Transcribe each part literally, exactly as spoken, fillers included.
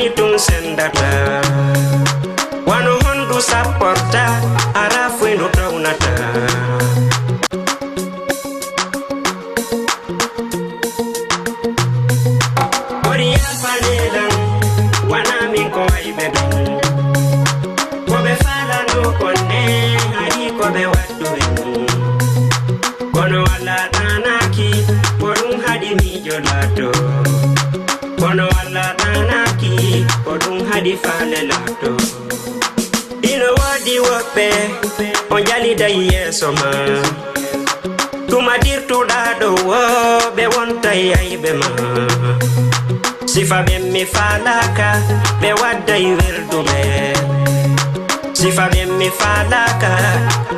Ɗum sendata, wano hondu sapporta, ara foy ndu townata. Ɓuri yalfanelan, wana min ko wayɓe ɓen. Ko ɓe faalano kon ne, hari ko ɓe waddu en. Kono Allah ɗaanaaki, ko ɗum haɗi miijo laato. Kono Allah ɗaanaaki, ko ɗum haɗi faale laato. Ino woodi woɓɓe, o jaliday yeeso ma. Tuma dirtuɗaa ɗo woo, ɓe wontay ayɓe ma. Sifa ɓen mi faalaaka, ɓe wadday werduɓe. Sifa ɓen mi faalaaka,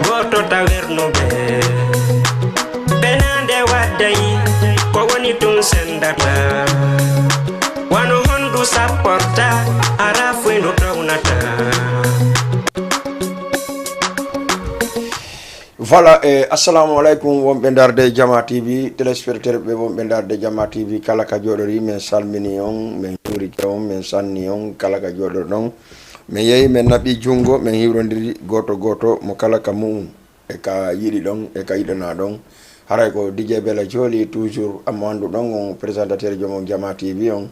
gooto ta wernuɓe. Penaande wadday, ko woni tun sendata. Wano hondu sapporta, ara foy ndu townata. Voilà, e assalamu aleykum wonɓe darde Jama T V, téléspectateur ɓe wonɓe darde Jama T V, kala ka jooɗori, min salmini on, min hiwrike on, min sanni on, kala ka jooɗorɗon. Min yehi, min naɓi junngo, min hiwrondiri gooto gooto, mo kala ka mu'un, e ka yiɗi ɗon, e ka yiɗana ɗon. Haray ko D J Bella Jolly, toujours, mo annduɗon on, présentateur joom on Jama T V on.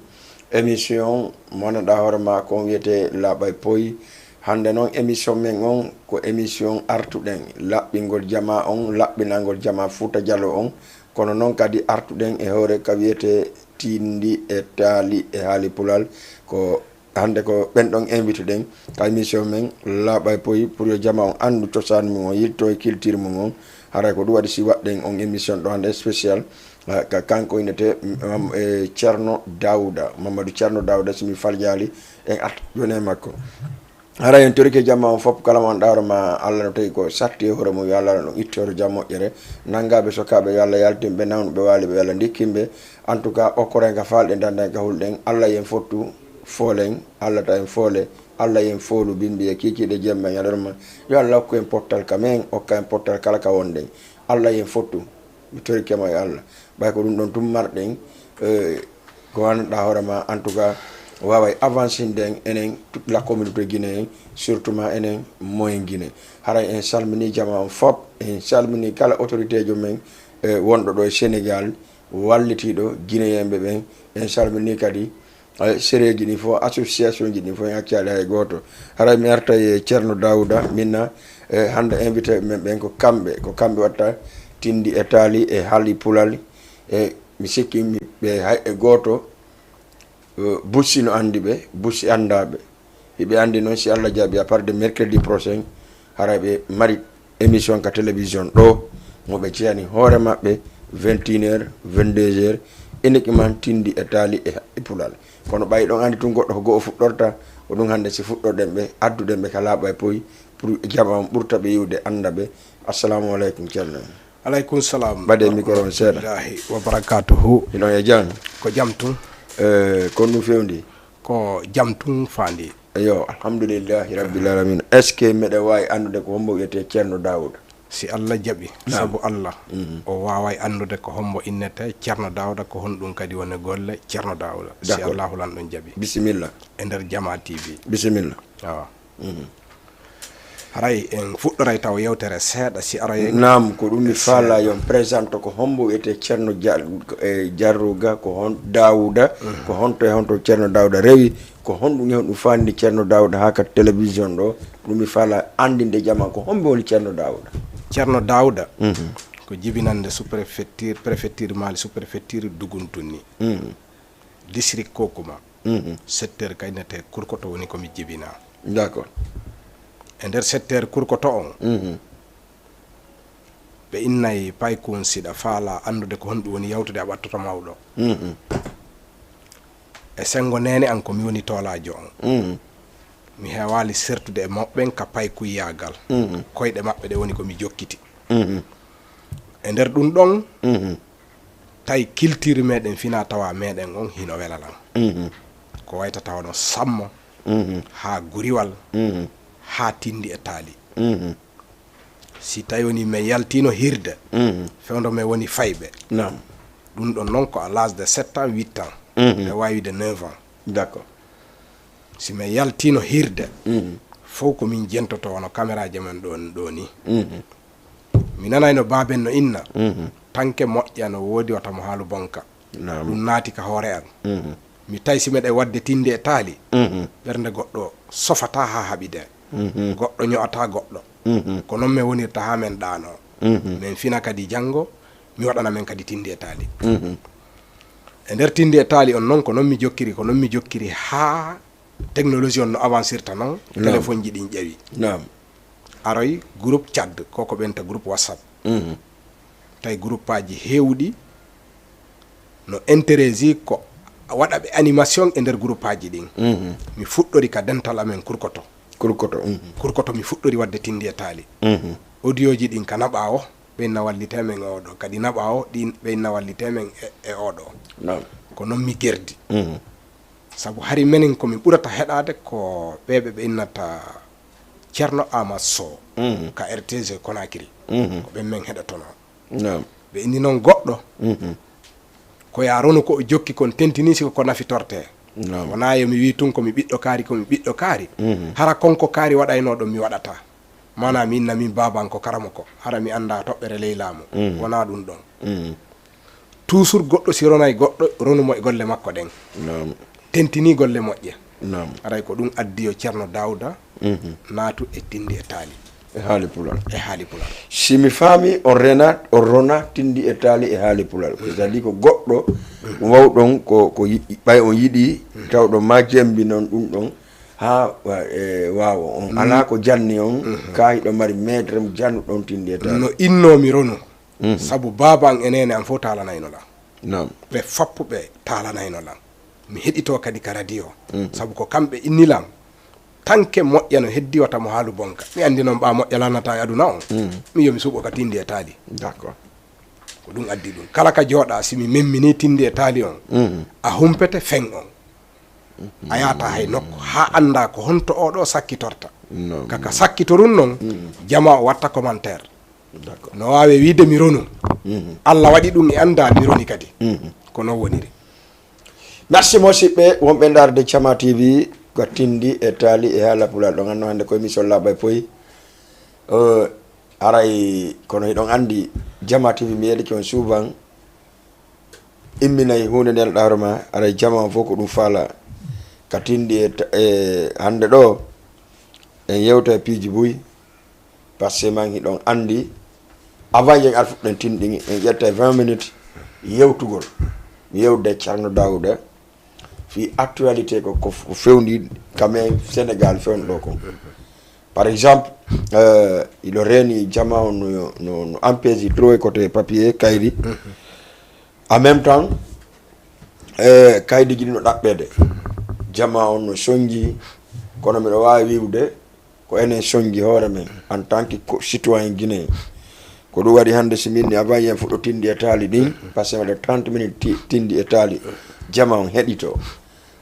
Émission mo annduɗaa hoore maa ko on wiyetee Laaɓay Poy. Hannde noon émission men on ko émission artuɗen laɓɓingol jama on, laɓɓinangol jama Fuuta Jaloo on. Kono noon kadi artuɗen e hoore ka wiyetee Tinndi e Taali e haali Pulaar. Ko hannde ko ɓen ɗon invité ɗen ka émission men Laaɓay Poy pour yo jama on anndu cosaan mum on, yilto e culture mum on. Haray ko ɗum waɗi si waɗɗen on émission ɗo hannde spécial. Ah, ka, kanko innete, mm, e Ceerno Daawuda, Mamadou Ceerno Daawuda, si mi faljaali, en arta jooni e makko. Haray en torike jamma on fof, kala mo annduɗaa hoore maa, Allah no tawi ko satti e hoore mum, yo Allah no itti hoore jam moƴƴere. Nanngaaɓe, sokaaɓe, yo Allah yaltin ɓe, nawnuɓe, waaliɓe, yo Allah ndikkin ɓe. En tout cas, okkoren ka faalɗen, danden ka hulɗen, Allah yen fottu, foolen, Allah ta en foole, Allah yen foolu, bimbi e kiikiiɗe jemma e ñalorma. Yo Allah okku en pottal ka men, okka en pottal kala ka wonɗen. Allah yen fottu. Mi torike ma e Allah. Ɓay ko ɗum ɗon tun marɗen, eh, ko annduɗaa hoore maa, en tout cas, waaway avancinde en, enen, toute la communauté guinéen, surtout ma enen, moyen Guinée. Haray en salmini jama on fof, en salmini kala autorité jo men, eh, wonɗo ɗo e Sénégal, wallitiiɗo Guinéen ɓe ɓen, en salmini kadi, eh, sereeji ɗin fof, association ji ɗin fof, en accaali hay gooto. Haray mi artay e Ceerno Daawuda, minna, eh, hannde invité men ɓen ko kamɓe, ko kamɓe watta Tinndi e Taali e haali Pulaar, e mi sikki mi, ɓe hay e gooto, eh, Bussi no anndi ɓe, Bussi anndaa ɓe. Hiɓe anndi noon, si Allah jaɓi, à partir de mercredi prochain, haray ɓe mari émission ka télévision ɗo, mo ɓe jeyani hoore maɓɓe, vingt et une heures, vingt-deux heures, uniquement Tinndi e Taali e haali Pulaar. Kono ɓay ɗon anndi tun goɗɗo ko go'o fuɗɗorta, ko ɗum hannde si fuɗɗorɗen ɓe, adduɗen ɓe ka Laaɓay Poy, pour jama on ɓurta ɓe yi'ude, annda ɓe. Assalamu aleykum, Ceerno. Aleykum salam. Ɓadee micro on seeɗa. Warahmatullahi wabarakatuhu. Hino e jam? Ko jam tun. Eh, ko ɗum fewndi? Ko jam tun faandi. Eyo, alhamdulillahi rabbil alamin. Est-ce que meɗa waawi anndude ko hombo wiyetee Ceerno Daawuda? Si Allah jaɓi, Naam. Sabu Allah, Mhm. O waaway anndude ko hombo innetee Ceerno Daawuda, ko honɗum kadi woni golle Ceerno Daawuda. Si D'accord. Allahu Lanɗo jaɓi. Bisimilla. E nder Jama T V. Bisimilla. Awa. Mhm. Haray en fuɗɗoray taw yewtere seeɗa, si aroyen. Naam, ko ɗum mi faalaa, yo on présente ko hombo wiyetee Ceerno Ja-, eh, Jarruga, ko hon Daawuda, Mhm. Ko honto e honto Ceerno Daawuda rewi, ko honɗum e honɗum faandi Ceerno Daawuda haa ka télévision ɗo, ɗum mi faalaa anndinde jama ko hombo woni Ceerno Daawuda. Ceerno Daawuda, Mhm. Ko jibinannde sous-préfecture, préfecture Mali, sous-préfecture Duguntuni, Mhm. District Kokuma. Mhm. Secteur ka innetee Kurkoto woni ko mi jibinaa. D'accord. E nder secteur Kurkoto on, Mhm. Ɓe innay paykun, si ɗa faalaa anndude ko honɗum woni yawtude, a ɓattoto mawɗo. Mhm. E senngo neene an, ko mi woni toolaajo on. Mhm. Mi heewaali sertude e mawɓe ɓen ka paykuyyaagal. Mhm. Koyɗe maɓɓe ɗe woni ko mi jokkiti. Mhm. E nder ɗum ɗon, Mhm. Tawi kiltiir meɗen finaa tawaa meɗen on hino wela lan. Mhm. Ko wayta tawa no Sammo, Mhm. Haa Guriwal, Mhm. Haa Tinndi e Taali. Mhm. Si tawi woni men yaltiino hirde, Mhm. Fewndo men woni fayɓe. Naam. Ɗum ɗon non ko à l'âge de sept ans, huit ans. Mhm. E waawude neuf ans. D'accord. Si mi yaltiino hirde, fof ko min jentoto wano kameraaji men ɗon ɗoo ni. Mi nanayno baaben no inna, tanke moƴƴa no woodi wata mo haalu bonka. Naam. Ɗum naati ka hoore an. Mi tawi si meɗen waɗde tinndi e taali, ɓernde goɗɗo sofataa haa haɓide. Goɗɗo ño'ataa goɗɗo. Ko noon men wonirta haa men ɗaanoo. Men fina kadi janngo, mi waɗana men kadi tinndi e taali. E nder tinndi e taali on noon, ko noon mi jokkiri, ko noon mi jokkiri haa technologie on no avancirta noon, Naam. Téléphone ji ɗin ƴawi. Naam. Aroy groupe Tchad, ko ko ɓenta groupe WhatsApp. Tawi groupe aji heewɗi no intéresi ko waɗa ɓe animation e nder groupe aji ɗin. Mi fuɗɗori ka dental amen Kurkoto. Kurkoto, mhm. Kurkoto mi fuɗɗori waɗde tinndi e taali. Audio ji ɗin ka naɓa o, ɓe inna wallite men e oɗo. Kadi naɓa o, ɗin ɓe inna wallite men e, e oɗo. Naam. Ko noon mi gerdi. Sabu hari menen ko min ɓurata heɗaade ko ɓeeɓe ɓe innata Ceerno Amat Sow ka R T G Conakry. Ko ɓen men heɗotonoo. Naam. Ɓe inni noon goɗɗo. Ko yaa ronu ko o jokki kon tentini si ko ko nafitortee. Naam. Wonaa yo mi wii tun ko mi ɓiɗɗo kaari, ko mi ɓiɗɗo kaari. Hara kon ko kaari waɗaynoo ɗon mi waɗataa. Maanaa mi inna min baaban ko karamoko, hara mi anndaa toɓɓere ley laamu. Wonaa ɗun ɗon. Toujours goɗɗo si ronay goɗɗo, ronu mo e golle makko ɗen. Naam. Tentinii golle moƴƴe. Naam. Haray ko ɗun addi yo Ceerno Daawda naatu e tinndi e taali. E haali pulaar. E haali pulaar. Si mi faami, on rena, on rona tinndi e taali e haali pulaar. C'est-à-dire ko goɗɗo wawɗon ko, ko yi-, ɓay on yiɗi, tawɗon ma jembi noon ɗun ɗon, haa wa-, e waawa on. Alaa ko janni on, kaa hiɗo mari maître jannuɗon tinndi e taali. No innoo mi ronu. Sabu baaba an e neene an fof taalanayno lan. Naam. Ɓe fappuɓe taalanayno lan. Mi heɗitoo kadi ka radio. Sabu ko kamɓe inni lan, tanke moƴƴa no heddi wata mo haalu bonka. Mi anndi noon ɓaa moƴƴa lannataa e aduna on. Mi yo mi suɓo ka tinndi e taali. D'accord. Ko ɗun addi ɗun. Kala ka jooɗaa, si mi memminii tinndi e taali on, a humpete feŋ on. A yahataa hay nokku, haa anndaa ko honto oo ɗoo sakkitorta. Naam. Ka ka sakkitorun non, jamaa o watta commentaire. D'accord. No waawi wiide mi ronu. Alla waɗi ɗun e anndaa mi roni kadi. Ko non woniri. Merci musidɓe wonɓe ndaarde Jama T V, ko tinndi e taali e haala pulaar. Ɗon anno hannde ko émission Laaɓa e Poy. Euh, haray kono hiɗon anndi Jama T V mi yeɗike on souvent. Imminay huunde nelɗaa hoore ma, haray jamaa on fof ko ɗum faalaa. Ka tinndi e ta-, e hannde ɗoo, en yewta e piiji buy, parce que man hiɗon anndi, avant yen ar fuɗɗen tinndi, en ƴetta e vingt minutes yewtugol. Mi yewtude e Ceerno Daawuda, fii actualité ko, ko f-, ko fewndi ka men Sénégal fewndo ɗoo kon. Par exemple, euh, hiɗo reeni jamaa on no, no, no empêche trop e côté papier, kaydi. En même temps, eh, kaydi ɗin no ɗaɓɓeede. Jamaa on no sonji, kono miɗo waawi wi'ude ko enen sonji hoore men en tant que ko citoyen guinéen. Ko ɗum waɗi hannde si min ni avant yen fuɗɗo tinndi e taali ɗin, parce que waɗa trente minutes ti-, tinndi e taali, jamaa on heɗito.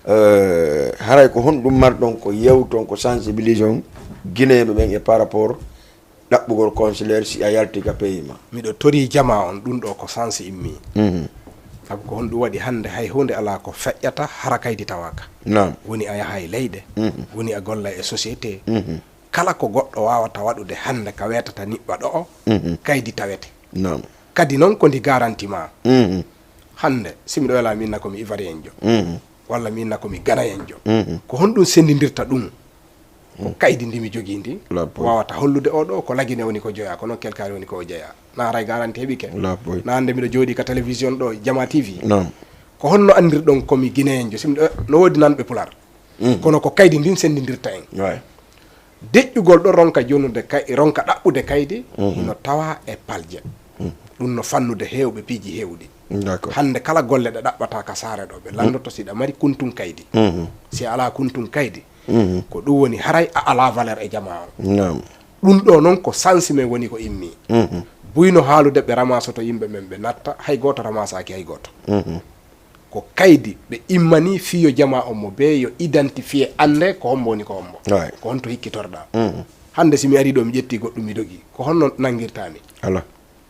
Eh, haray ko honɗum marɗon ko yewton, ko sensibilisation guinéen ɓe ɓen e par rapport ɗaɓɓugol consulaire si a yalti ka pays ma? Miɗo torii jamaa on, ɗun ɗoo ko sens immii. Mhm. Sabu ko honɗum waɗi hannde hay huunde alaa ko feƴƴata hara kaydi tawaaka? Naam. Woni a yahay leyɗe, mhm, woni a gollay e société. Mhm. Kala ko goɗɗo waawata waɗude hannde ka weetata niɓɓa ɗo'o, mhm, kaydi tawete. Naam. Kadi non ko ndi garanti ma. Mhm. Hannde, si miɗo wela mi inna ko mi Ivoirienjo. Mhm. Walla mi inna ko mi Ganayenjo. Mhm. Ko honɗum senndindirta ɗum? Ko kaydi ndi mi jogii ndi, wawata hollude oo ɗoo ko La Guinée woni ko jeyaa, kono kelkaari woni ko o jeyaa. Na haray garanti heɓike. Na hannde miɗo jooɗii ka télévision ɗoo, Jama T V. Naam. Ko honno anndirɗon ko mi Guinéenjo? Si miɗo, no woodi nanɓe Pulaar. Mhm. Kono ko kaydi ndin senndindirta en. Waay. Deƴƴugol ɗoo ronka jonude kay-, ronka ɗaɓɓude kaydi, mhm, hino tawaa e palje. Mhm. Ɗum no fannude heewɓe piiji heewɗi. D'accord. Hannde kala golle ɗe ɗaɓɓata ka saare ɗoo, ɓe, mhm, lanndoto si ɗa mari kuntun kaydi. Mhm. Si a alaa kuntun kaydi, mhm, ko ɗum woni haray a alaa valeur e jamaa on. Naam. Ɗum ɗoo non ko sansi men woni ko immii. Mhm. Buy no haalude ɓe ramasoto yimɓe men ɓe natta, hay gooto ramasaaki hay gooto. Mhm. Ko kaydi ɓe immanii fii yo jamaa on mo bee yo identifier, annde ko hombo woni ko hombo. Waay. Ko honto hikkitorɗaa. Mhm. Hannde si mi arii ɗoo mi ƴettii goɗɗum mi dogii, ko honno nanngirtaa mi? Alaa.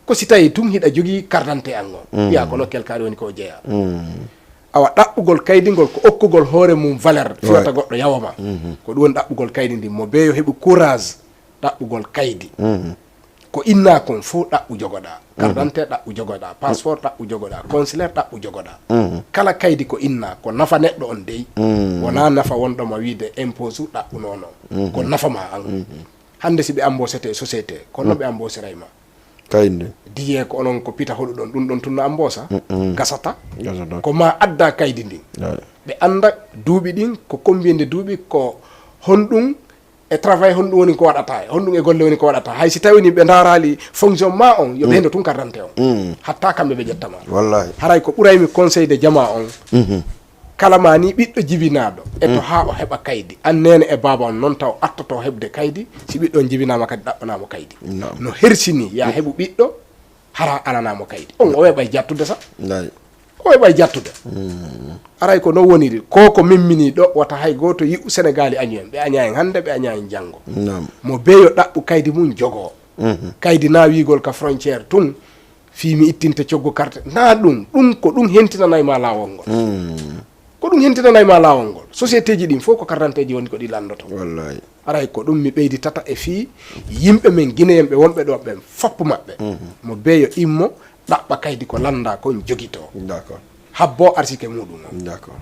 Ko si tawii tun hiɗa jogii carte d'identité an on, mm, wiyaa ko nokkel kaari woni ko o jeyaa. Mm. Awa ɗaɓɓugol kaydi ngol ko okkugol hoore mum valeur, fiyata goɗɗo yawa ma. Mhm. Ko ɗum woni ɗaɓɓugol kaydi ndi. Mo beeyo heɓi courage ɗaɓɓugol kaydi. Mhm. Ko innaa kon fof ɗaɓɓu jogoɗaa. Carte d'identité ɗaɓɓu jogoɗaa. Passeport ɗaɓɓu jogoɗaa. Consulaire ɗaɓɓu jogoɗaa. Mhm. Kala kaydi ko innaa, ko nafa neɗɗo on dey. Mhm. Wonaa nafa wonɗo ma wiide impôt su ɗaɓɓunoo non. Mhm. Ko nafa ma an. Mhm. Hannde si ɓe embauchete e société, kono ɓe embaucheray ma. Kaydi. Diyee ko onon ko pita hoɗuɗon ɗum ɗon tun no embaucha. Mhm. Gasata. Gasata. Ko ma adda kaydi ndin. Aye. Ɓe annda duuɓi ɗin, ko combien de duuɓi, ko honɗum e travail honɗum woni ko waɗata, e honɗum e golle woni ko waɗata. Hay si tawi ni ɓe ndaaraali fonction ma on, yo ɓe hendo tun carte d'identité on. Mm. Hatta kamɓe ɓe ƴetta ma. Wallahi. Haray ko ɓuray mi conseil de jama on. Mhm. Kala ma ni ɓiɗɗo jibinaaɗo, e to haa o heɓa kaydi. An neene e baaba on non taw attoto heɓde kaydi, si ɓiɗɗo on jibinaama kadi ɗaɓɓanaa mo kaydi. Naam. No hersini ya heɓu ɓiɗɗo, hara alanaa mo kaydi. On o weɓay jattude sa. Lay. O weɓay jattude. Mm. Aray ko non woniri. Ko ko memmini ɗo, wata hay gooto yi'u Senegaali añu en. Ɓe aña en hannde, ɓe aña en janngo. Naam. Mo beeyo ɗaɓɓu kaydi mum jogoo. Mhm. Kaydi na wiigol ka frontière tun, fii mi ittinte coggu carte. Na ɗum, ɗum ko ɗum hentinanay ma laawol ngol. Mm. Ko ɗum hentinanay ma laawol ngol. Société ji ɗin fof ko carte d'identité ji woni ko ɗi lanndotoo. Wallahi. Aray ko ɗum mi ɓeyditata e fii yimɓe men Guinéen ɓe wonɓe ɗo ɓen fop maɓɓe. Mhm. Mo beeyo immo, ɗaɓɓa kaydi ko lannda kon jogitoo. D'accord. Habbo arsike muɗum o. D'accord.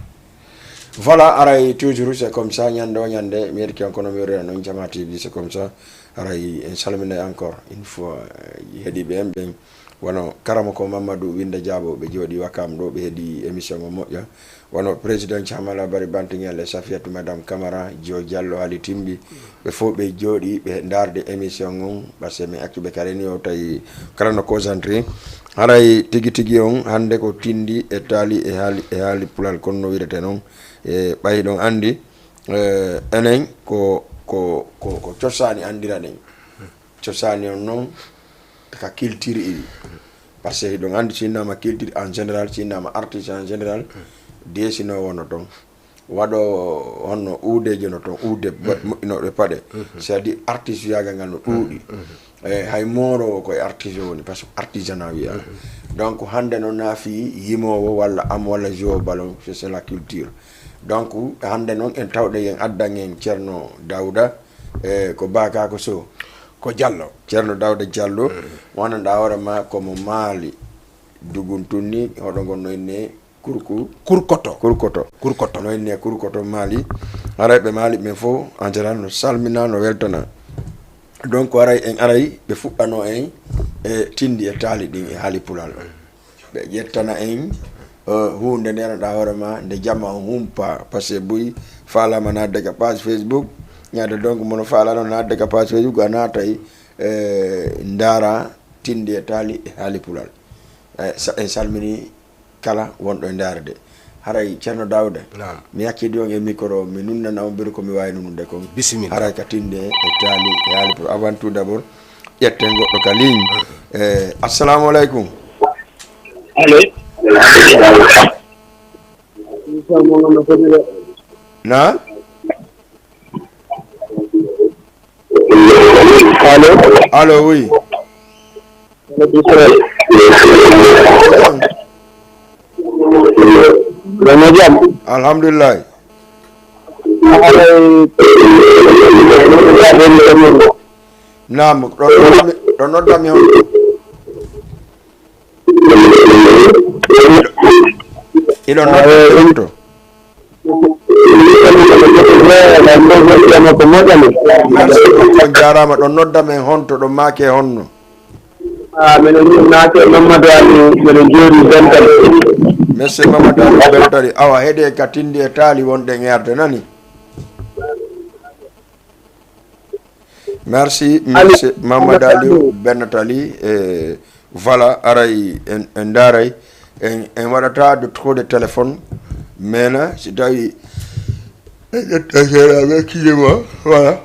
Voilà, aray toujours c'est comme ça, ñande o ñande, mi yeɗi on kono mi wirira non Jama T V, c'est comme ça. Aray en salmina encore une fois, eh, heɗiɓe en ɓen. Wano karama ko Mamadou Winda Diabo, ɓe jooɗi Wakam ɗo, ɓe heɗi émission mo moƴƴa. Wano président Thiamala Bari Bantingel e Safiatou Madame Camara, Jio Diallo Haali Timbi, ɓe fof ɓe jooɗi, ɓe ndaarde émission on, parce que mi accu ɓe kala ni o tawi kala no concentré. Haray tigi tigi on, hannde ko tindi e taali e haali, e haali pulal, kono no wirete non. E ɓay ɗon anndi, eh, enen ko, ko, ko, ko cosaani anndiran en. Cosaani on non, ka culture iwi. Parce que hiɗon anndi, si innama culture en général, si innama artiste en général, deesino wono ton. Waɗo honno uudeejo no ton, uude bat-, moƴƴinooɗo e paɗe. C'est-à-dire artiste yaagal ngal no ɗuuɗi. Eh, hay mooroowo ko e artiste woni, parce que artisanat wiya. Donc hannde noon na fii yimoowo walla am walla joueur ballon, c'est, c'est la culture. Donc hannde noon en tawɗo en addan en Ceerno Dawda, e ko Bakako Sow. Ko Diallo. Ceerno Dawda Diallo, wonanɗa hoore ma ko mo Maali. Duguntun ni, hoɗo ngon no inne Kurku-, Kurkoto. Kurkoto. Kurkoto. No inne Kurkoto Maali. Haray ɓe Maali ɓen fof, en général, no salmina, no weltana. Donc, haray en aray, ɓe fuɗɗano en e tindi e taali ɗin e haali pulal. Ɓe ƴettana en, eh, huunde nde ganduɗa hoore ma, nde jama on humpa, parce que buy faalama naatde ka page Facebook, ñaade donc mono faalano naatde ka page Facebook, a naatay, eh, ndaara tindi e taali e haali pulal. Eh, sa-, en salmini kala wonɗo e ndaarde. Haray Ceerno Daawda, naam, mi accidi on e micro, mi nunnana on mbiri ko mi waawi nunnude kon. Bisimilla. Haray ka tinde e taali e haali pour, avant tout d'abord, ƴetten goɗɗo ka ligne. Eh, assalamu aleykum. Allo. Na? Allo. Allo, oui. Allo, bonsoir. Ɗon no jam? Alhamdulillah. Alay. Naam, ɗon noddami, ɗon noddami honto? Iɗon nodda men honto? Merci beaucoup, on jaaraama. Ɗon nodda men honto, ɗon maake honno? Ah, miɗen naate Mamadou Ali, miɗen jooɗi Bentali. Monsieur Mamadou Ali Bentali, awa heɗe ka tindi e taali wonɗen e arde, nani? Merci, monsieur Mamadou Aliou Bentali, eh, voilà, aray en, en ndaaray, en, en waɗata de trop de téléphone, mais na, si tawi en ƴetta seeɗa, excusez-moi, voilà.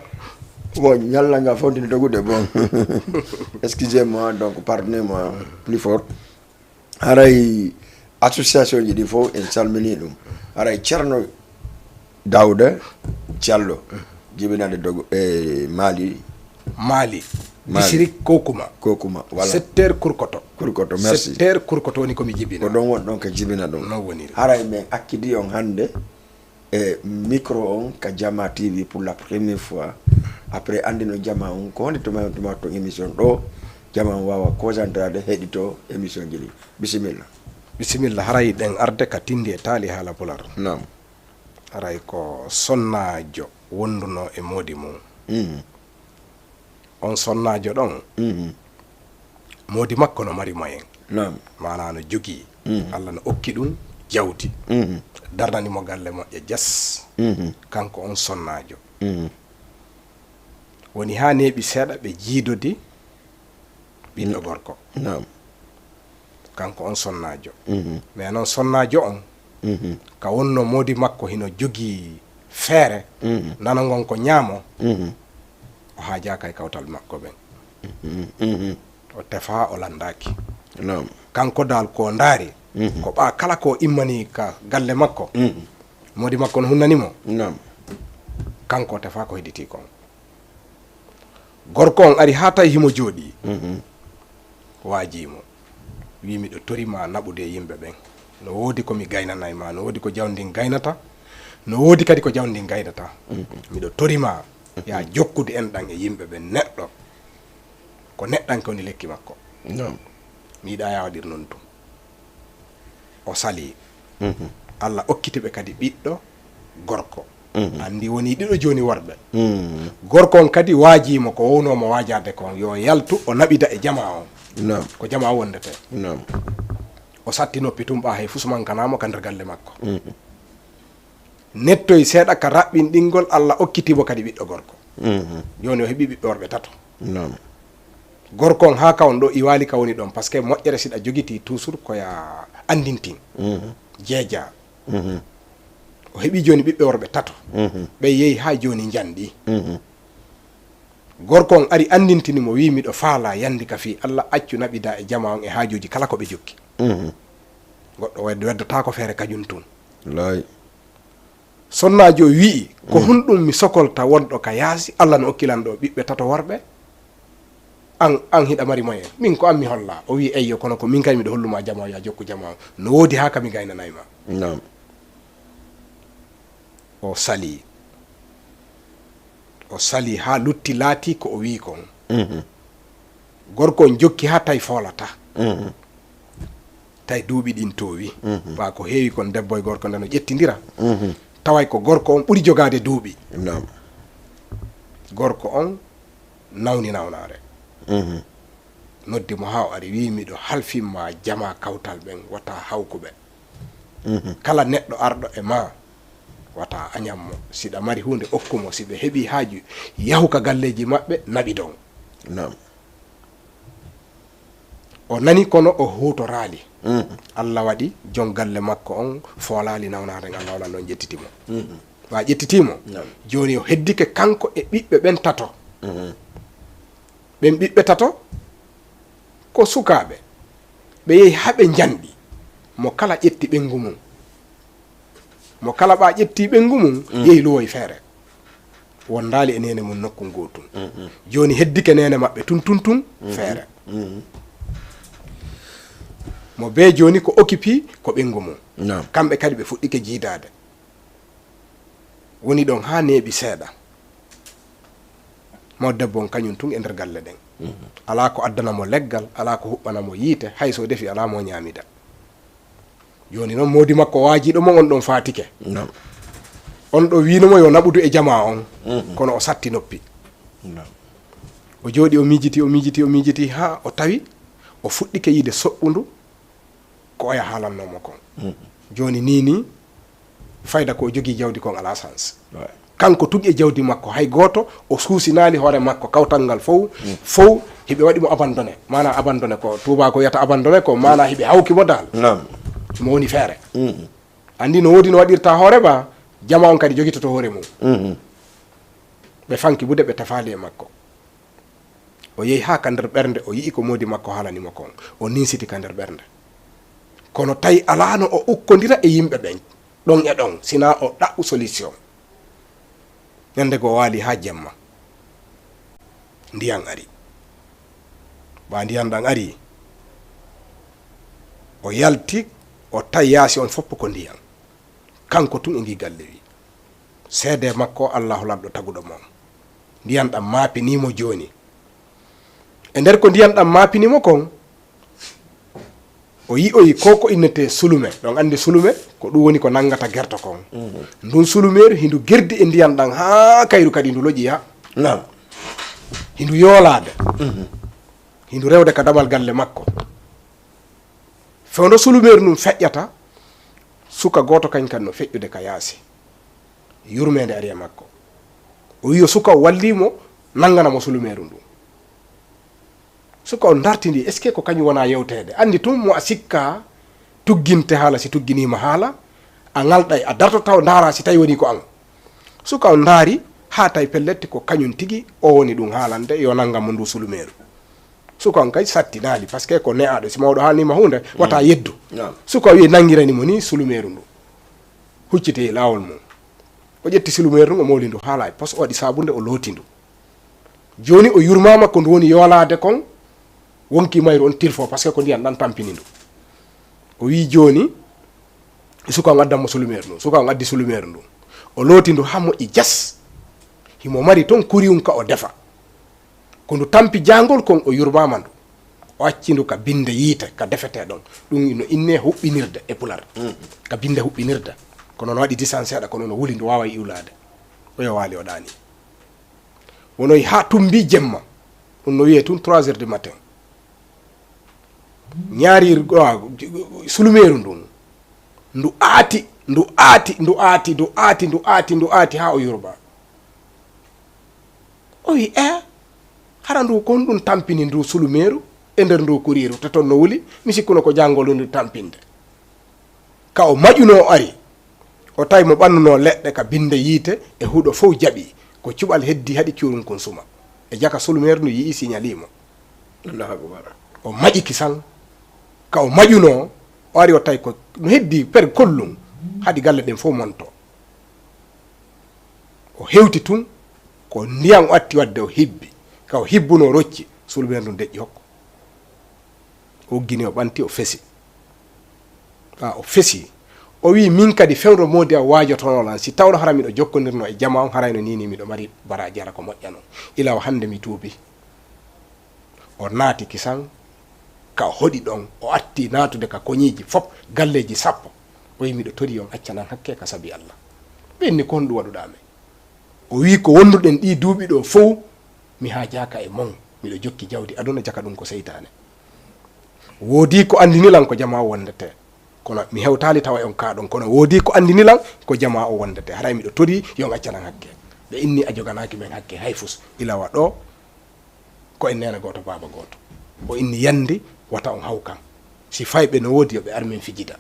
Bon, ñalla nga fontini dogude, bon. Excusez-moi, donc, pardonnez-moi plus fort. Haray association ji ɗi fof en salmini ɗum. Haray Ceerno Daawda Jallo, jibinaade dogo e Mali. Mali. Mali. District Kokuma. Kokuma, voilà. Secteur Kurkoto. Kurkoto, merci. Secteur Kurkoto woni ko mi jibina. Ko ɗon won ɗon ka jibina ɗum. Non woniri. Haray men akkidi on hannde e micro on ka Jama T V pour la première fois. Après, anndino jama on ko honde tuma tuma ton émission ɗo. Jama on waawa concentrade heɗito émission ji ɗi. Bisimilla. Bisimilla, haray ɗen arde ka tindi e taali haala pular. Naam. Haray ko sonnaajo wonduno e moodi mum. Mhm. On sonnaajo ɗon, Mhm. moodi makko no mari moyen. Naam. Maanaa no jogii. Mhm. Allah no okki ɗum jawdi. Mhm. Darnani mo galle moƴƴa jas. Mhm. Kanko on sonnaajo. Mhm. Woni haa neeɓi seeɗa ɓe jiidodi ɓiɗɗo gorko. Naam. Kanko on sonnaajo. Mhm. Mais noon sonnaajo on, Mhm. ka wonno moodi makko hino jogii feere, Mhm. nana ngon ko ñaamo, Mhm. o haajaaka e kawtal makko ɓen. Mhm. Mhm. O tefaa, o lanndaaki. Naam. Kanko daal ko ndaari, Mhm. ko ɓaa kala ko immani ka galle makko, Mhm. moodi makko no hunnani mo, Naam. Kanko o tefaa ko hedditii kon. Gorko on ari haa tawi himo jooɗii. Mhm. Waajii mo. Wii, "Miɗo tori ma naɓude e yimɓe ɓen. No woodi ko mi gaynanay ma, no woodi ko jawdi ndin gaynata, no woodi kadi ko jawdi ndin gaynata. Miɗo tori ma, yaa jokkude enɗan e yimɓe ɓen. Neɗɗo, ko neɗɗanke woni lekki makko. Naam. Mi yiɗaa yaa waɗir non tun." O salii. Mhm. Allah okkiti ɓe kadi ɓiɗɗo gorko. Mhm. Anndi wonii ɗiɗo jooni worɓe. Mhm. Gorko on kadi waajii mo ko wownoo mo waajaade kon, yo yaltu o naɓida e jamaa on. Naam. Ko jamaa on wondetee. Naam. O satti noppi tun ɓaa hay fusumankanaa mo ka nder galle makko. Mhm. Nettoyi seeɗa ka raɓɓinɗingol, Allah okkiti mo kadi ɓiɗɗo gorko. Mhm. Jooni o heɓii ɓiɓɓe worɓe tato. Naam. Gorko on haa ka on ɗo iwaali ka woni ɗon, parce que moƴƴere si ɗa jogitii toujours ko ya anndintin. Mhm. Jeejaa. Mhm. O heɓii jooni ɓiɓɓe worɓe tato. Mhm. Ɓe yehi haa jooni njanɗi. Mhm. Gorko on ari anndintini mo, wii, "Miɗo faalaa yandi ka fii Allah, accu naɓidaa e jamaa on e haajuuji kala ko ɓe jokki." Mhm. Goɗɗo wedd-, weddotaako feere kajun tun. Lay. Sonnaajo o wi'i, "Ko honɗum mi sokolta wonɗo ka yaasi? Allah no okki lan ɗo ɓiɓɓe tato worɓe. An, an hiɗa mari moyen. Min ko an mi holla." O wi'i, "Eyyo, kono ko min kay miɗo hollu ma jamaa, yo a jokku jamaa on. No woodi haa ka mi gaynanay ma." Naam. O salii. O salii haa lutti laatii ko o wi'i kon. Mhm. Gorko on jokki haa tawi foolata. Mhm. Tawi duuɓi ɗin toowi. Mhm. Ɓaa ko heewi kon, debbo e gorko nde no ƴettindira. Mhm. Taway ko gorko on ɓuri jogaade duuɓi. Naam. Gorko on nawni nawnaare. Mhm. Noddi mo haa o ari, wi'i, "Miɗo halfin ma jamaa kawtal ɓen, wata hawku ɓe. Mhm. Kala neɗɗo arɗo e ma, wata añan mo. Si ɗa mari huunde, okku mo. Si ɓe heɓii haaju, yahu ka galleeji maɓɓe, naɓidon." Naam. O nani kono o huutoraali. Mhm. Allah waɗi jon galle makko on foolaali nawnaare ngal, Allah waɗan ɗon ƴettiti mo. Mhm. Ɓaa ƴettitii mo. Naam. Jooni o heddike kanko e ɓiɓɓe ɓen tato. Mhm. Ɓen ɓiɓɓe tato ko sukaaɓe. Ɓe yehi haa ɓe njanɗi. Mo kala ƴetti ɓengu mum. Mo kala ɓaa ƴetti ɓengu mum, yehi luwoyi feere. Wondaali e neene mum nokku ngootun. Mhm. Jooni heddike neene maɓɓe tun, tun, tun, feere. Mhm. Mo bee jooni ko okipi ko ɓengu mum. Naam. Kamɓe kadi ɓe fuɗɗike jiidaade. Woni ɗon haa neeɓi seeɗa. Mo debbo on kañum tun e nder galle ɗen. Mhm. Alaa ko addana mo leggal, alaa ko huɓɓana mo yiite, hay so o defi alaa mo ñaamida. Jooni non moodi makko waajiiɗo mo on ɗon faatike. Naam. On ɗo wiino mo yo naɓudu e jamaa on, mhm, kono o satti noppi. Naam. O jooɗi, o miijiti, o miijiti, o miijiti, haa o tawi o fuɗɗike yiide soɓɓundu ko oya haalannoo mo kon. Mhm. Jooni nii nii, fayda ko o jogii jawdi kon alaa sans. Ouais. Kanko tun e jawdi makko, hay gooto o suusinaali hoore makko, kawtal ngal fow, mm, fow hiɓe waɗi mo abandonné. Maanaa abandonné ko tuubaaku wiyata abandonné ko maanaa hiɓe hawki mo daal. Naam. Mo woni feere. Mm. Anndi no woodi no waɗirta hoore ba, jamaa on kadi jogitoto hoore mum. Mm. Ɓe fanki bude, ɓe tefaali e makko. O yehi haa ka nder ɓernde, o yi'i ko moodi makko haalani mo kon. O ninsiti ka nder ɓernde. Kono tawi alaa no o ukkondira e yimɓe ɓen. Ɗon e ɗon, sinaa o ɗaɓɓu solution. Ñande goo o waali haa jemma. Ndiyan ari. Ɓa ndiyan ɗan ari, o yalti, o tawi yaasi on fof ko ndiyan. Kanko tun e ngi galle wi. Seede makko Allahu lanɗo taguɗo mo on. Ndiyan ɗan maapinii mo jooni. E nder ko ndiyan ɗan maapini mo kon, o yi'oyi ko ko innetee sulume. Ɗon anndi sulume, ko ɗum woni ko nanngata gerto kon. Mhm. Ndun sulumeeru hindu gerdi e ndiyan ɗan haa kayru kadi ndu loƴi yaa. Naam. Hindu yoolaade. Mhm. Hindu rewde ka damal galle makko. Fewndo sulumeeru ndun feƴƴata, suka gooto kañ kan no feƴƴude ka yaasi. Yurmeende ari e makko. O wi'i yo suka o wallii mo, nanngana mo sulumeeru ndun. Suka on dartindii, est-ce que ko kañum wonaa yewteede? Anndi tun mo a sikkaa tugginte haala, si tugginiima haala, a ŋalɗay, a dartoto taw ndaaraa si tawi wonii ko an. Suka on ndaari, haa tawi pellet ko kañum tigi o woni ɗum haalande, yo nanngam mo ndu sulumeeru. Suka on kay sattinaali, parce que ko ne'aaɗo, si mawɗo haalniima huunde, wata yeddu. Naam. Suka o wi'i nanngirani mo ni sulumeeru ndu. Hucciti e laawol mum. O ƴetti sulumeeru ndun, o mooli ndu haala e pos, o waɗi saabunde, o looti ndu. Jooni o yurmaama ko ndu woni yoolaade kon, wonki mayru on tilfo, parce que ko ndiyan ɗan tampini ndu. O wi'i jooni, suka on addan mo sulumeeru ndun. Suka on addi sulumeeru ndun. O looti ndu haa moƴƴi jas. Himo mari ton kuriyun ka o defa. Ko ndu tampi jaangol kon o yurmaama ndu. O acci ndu ka binde yiite, ka defetee ɗon. Ɗum no innee huɓɓinirde e pular. Mm. Ka binde huɓɓinirde. Kono no waɗi disan seeɗa, kono no wuli ndu waaway iwlaade. O yo waali o ɗaani. Wonoy haa tumbi jemma. Ɗum no wiyee tun trois heures du matin. Ñaari, ah, sulumeeru ndun. Ndu aati, ndu aati, ndu aati, ndu aati, ndu aati, ndu aati haa o yurba. O wi, "Eh, hara ndu kon ɗum tampini ndu sulumeeru e nder ndu kuriiru, to ton no wuli, mi sikkuno ko jangol ndu tampinde." Ka o maƴunoo o ari, o tawi mo ɓannunoo leɗɗe ka binde yiite e huɗo fow jaɓi, ko cuɓal heddi haɗi cuurum kun suma. E jaka sulumeeru ndu yi'i siñalii mo. Allahu akbar. O maƴi kisan. Ka o maƴunoo, o ari o tawi ko no heddi per kollum, haɗi galle ɗen fow monto. O hewti tun, ko ndiyan o atti wadde o hibbi. Ka o hibbunoo rocci, sulumeeru ndun deƴƴi hokko. O uggini, o ɓanti, o fesi. Ɓa o fesi, o wi'i, "Min kadi fewndo moodi a waajotonoo lan, si tawno hara miɗo jokkondirnoo e jamaa on, harayno nii nii miɗo mari baraaji, hara ko moƴƴa non. Ila o hannde mi tuubi." O naati kisan, ka o hoɗi ɗon, o atti naatude ka koñiiji fop, galleeji sappo. O wi'i, "Miɗo torii on accanan hakke ka sabi Alla." Ɓe inni, "Ko honɗum waɗuɗaa men?" O wi'i, "Ko wonduɗen ɗii duuɓi ɗoo fow, mi haajaaka e mon. Miɗo jokki jawdi aduna, jaka ɗum ko seytaane. Woodii ko anndini lan ko jamaa o wondetee. Kono mi hewtaali tawa e on kaa ɗon, kono woodii ko anndini lan ko jamaa o wondetee. Haray miɗo torii yo on accanan hakke." Ɓe inni, "A joganaaki men hakke hay fus. Ila wa ɗoo, ko en neene gooto, baaba gooto." O inni, "Yandi, wata on hawkan. Si fayɓe no woodi, yo ɓe ar men fijida."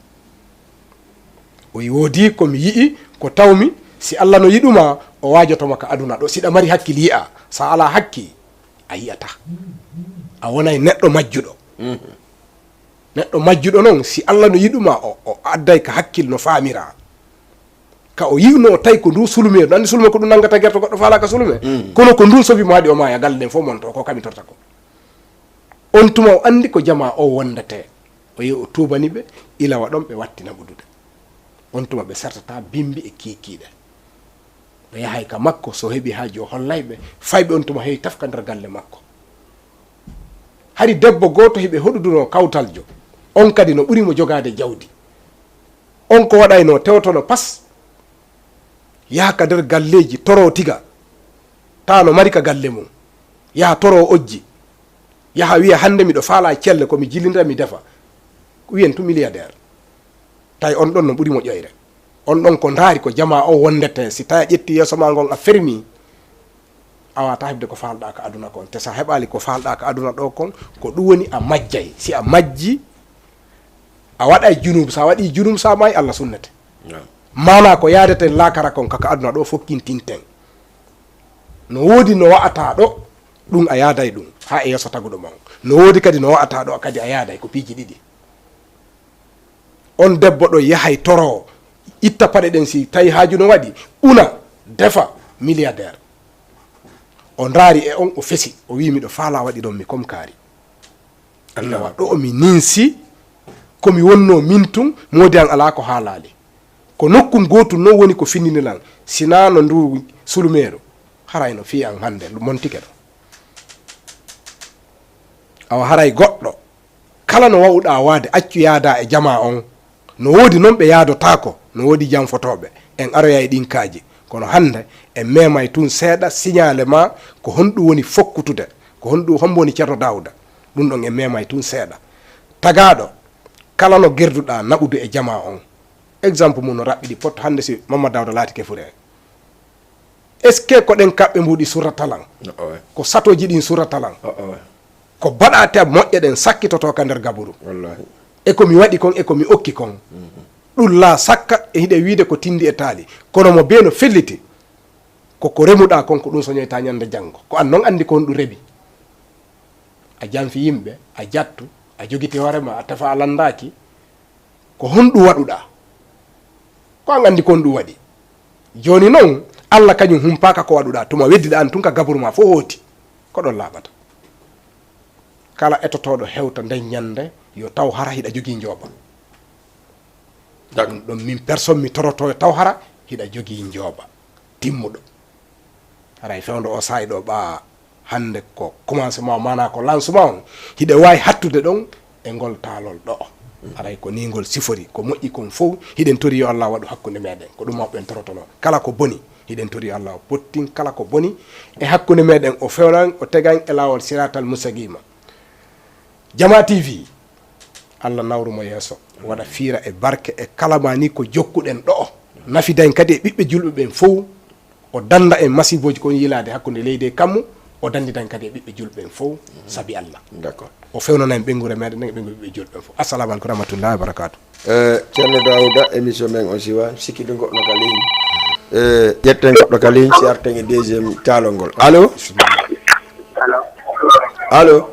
O wi, "Woodi ko mi yi'i, ko tawmi, si Alla no yiɗu ma, o waajoto ma ka aduna ɗo. Si ɗa mari hakkil yi'a, sa alaa hakkil, a yi'ataa. A wonay neɗɗo majjuɗo." Mhm. Neɗɗo majjuɗo non, si Alla no yiɗu ma, o, o adday ka hakkil no faamiraa. Ka o yi'unoo tawi ko ndu sulumeeru, anndi sulume ko ɗum nanngata gerto goɗɗo faalaaka sulume. Mm. Kono ko ndun sobi mo haɗi o maaya, galle ɗen fow monto, ko kami torta ko. On tuma o anndi ko jamaa o wondetee. O yehi o tuubani ɓe, ila wa ɗon ɓe watti naɓudude. On tuma ɓe sartata bimbi e kiikiiɗe. O yahay ka makko, so heɓi haaju o hollay ɓe, fayɓe on tuma heewi tafka nder galle makko. Hari debbo gooto hiɓe hoɗudunoo kawtaljo, on kadi no ɓuri mo jogaade jawdi. On ko waɗaynoo tewtono pas, yaha ka nder galleeji, toroo tiga, taa no mari ka galle mum, yaha toroo ojji, yaha wiya, "Hannde miɗo faalaa celle, ko mi jilindira, mi defa." Wiyen tu milliardaire. Tawi on ɗon no ɓuri mo ƴoyre. On ɗon ko ndaari ko jamaa o wondetee, si tawi a ƴetti yeeso maa ngon a fermii, a waawataa heɓde ko faalɗaa ka aduna kon. Te so a heɓaali ko faalɗaa ka aduna ɗoo kon, ko ɗum woni a majjay. Si a majjii, a waɗay junuubu. So a waɗii junuubu, so a maayii, Alla sunnete. Naam. Maanaa ko yaadeten laakara kon, ka, ka aduna ɗoo fokkintinten. No woodi no wa'ataa ɗo, ɗum a yaaday ɗum, haa e yeeso taguɗo ma on. No woodi kadi no wa'ataa ɗo, kadi a yaaday, ko piiji ɗiɗi. On debbo ɗo yahay toroo, itta paɗe ɗen, si tawi haaju no waɗi, una, defa, milliardaire. O ndaari e on, o fesi, o wi'i, "Miɗo faalaa waɗiron mi comme kaari." Awa ɗo mi ninsi, ko mi wonno min tun, moodi an alaa ko haalaali. Ko nokkum gootun non woni ko finnini lan, sinaa no ndu sulumeeru, haray no fii an hannde, montike ɗo. Awa haray goɗɗo, kala no wa'uɗaa waade, accu yaadaa e jamaa on. No woodi non ɓe yaadotaako, no woodi janfotooɓe. En aroyay ɗin kaaji. Kono hannde, en meemay tun seeɗa siñaale maa ko honɗum woni fokkutude, ko honɗum, hombo woni Ceerno Daawuda. Ɗum ɗon en meemay tun seeɗa. Tagaaɗo, kala no gerduɗaa naɓudu e jamaa on. Exemple mum no raɓɓiɗi potto hannde si Mamadu Daawuda laatike fure. Est-ce que ko ɗen kaɓɓe mbuuɗi surrata lan? Owe. Ko satooji ɗin surrata lan? Owe. Ko baɗaate moƴƴe ɗen sakkitotoo ka nder gaburu. Wallahi. E ko mi waɗi kon, e ko mi okki kon. Mhm. Ɗum laa sakka e hiɗen wiide ko tindi e taali. Kono mo bee no felliti, ko ko remuɗaa kon, ko ɗum soñoytaa ñande janngo. Ko an non anndi ko honɗum remi. A janfi yimɓe, a jattu, a jogiti hoore ma, a tefa a lanndaaki. Ko honɗum waɗuɗaa? Ko an anndi ko honɗum waɗi. Jooni non, Alla kañum humpaaka ko waɗuɗaa. Tuma weddiɗaa an tun ka gaburu maa fof hooti. Ko ɗon laaɓata. Kala etotooɗo hewta nden ñande, yo taw hara hiɗa jogii njooɓa. Dak. Ɗum ɗon min personne mi toroto yo taw hara hiɗa jogii njooɓa timmuɗo. Haray fewndo o saa'i ɗo ɓaa hannde ko commencement, maanaa ko lancement on. Hiɗe waawi hattude ɗon e ngol taalol ɗo. Haray ko nii ngol sifori, ko moƴƴi kon fow, hiɗen tori yo Allah waɗu hakkunde meɗen. Ko ɗum mawɓe ɓen torotono. Kala ko boni, hiɗen tori yo Allah o pottin kala ko boni e hakkunde meɗen, o fewnan, o tegan e laawol siratal mustaqima. Jama T V, Allah nawru mo yeeso, waɗa fiira e barke e kala ma ni ko jokkuɗen ɗo. Nafidan kadi e ɓiɓɓe julɓe ɓen fow, o dannda en masiibooji kon yiilaade hakkunde leydi e kammu, o danndidan kadi e ɓiɓɓe julɓe ɓen fow, sabi Allah. D'accord. O fewnana en ɓeynguure meɗen nden e ɓeynguure ɓiɓɓe julɓe ɓen fow. Assalamu aleykum wa rahmatullahi wa barakatuh. Eh, Ceerno Daawuda, émission men o siwa, sikki du goɗɗo ka ligne. Eh, ƴetten goɗɗo ka ligne, si arten e deuxième taalol ngol. Allo? Allo?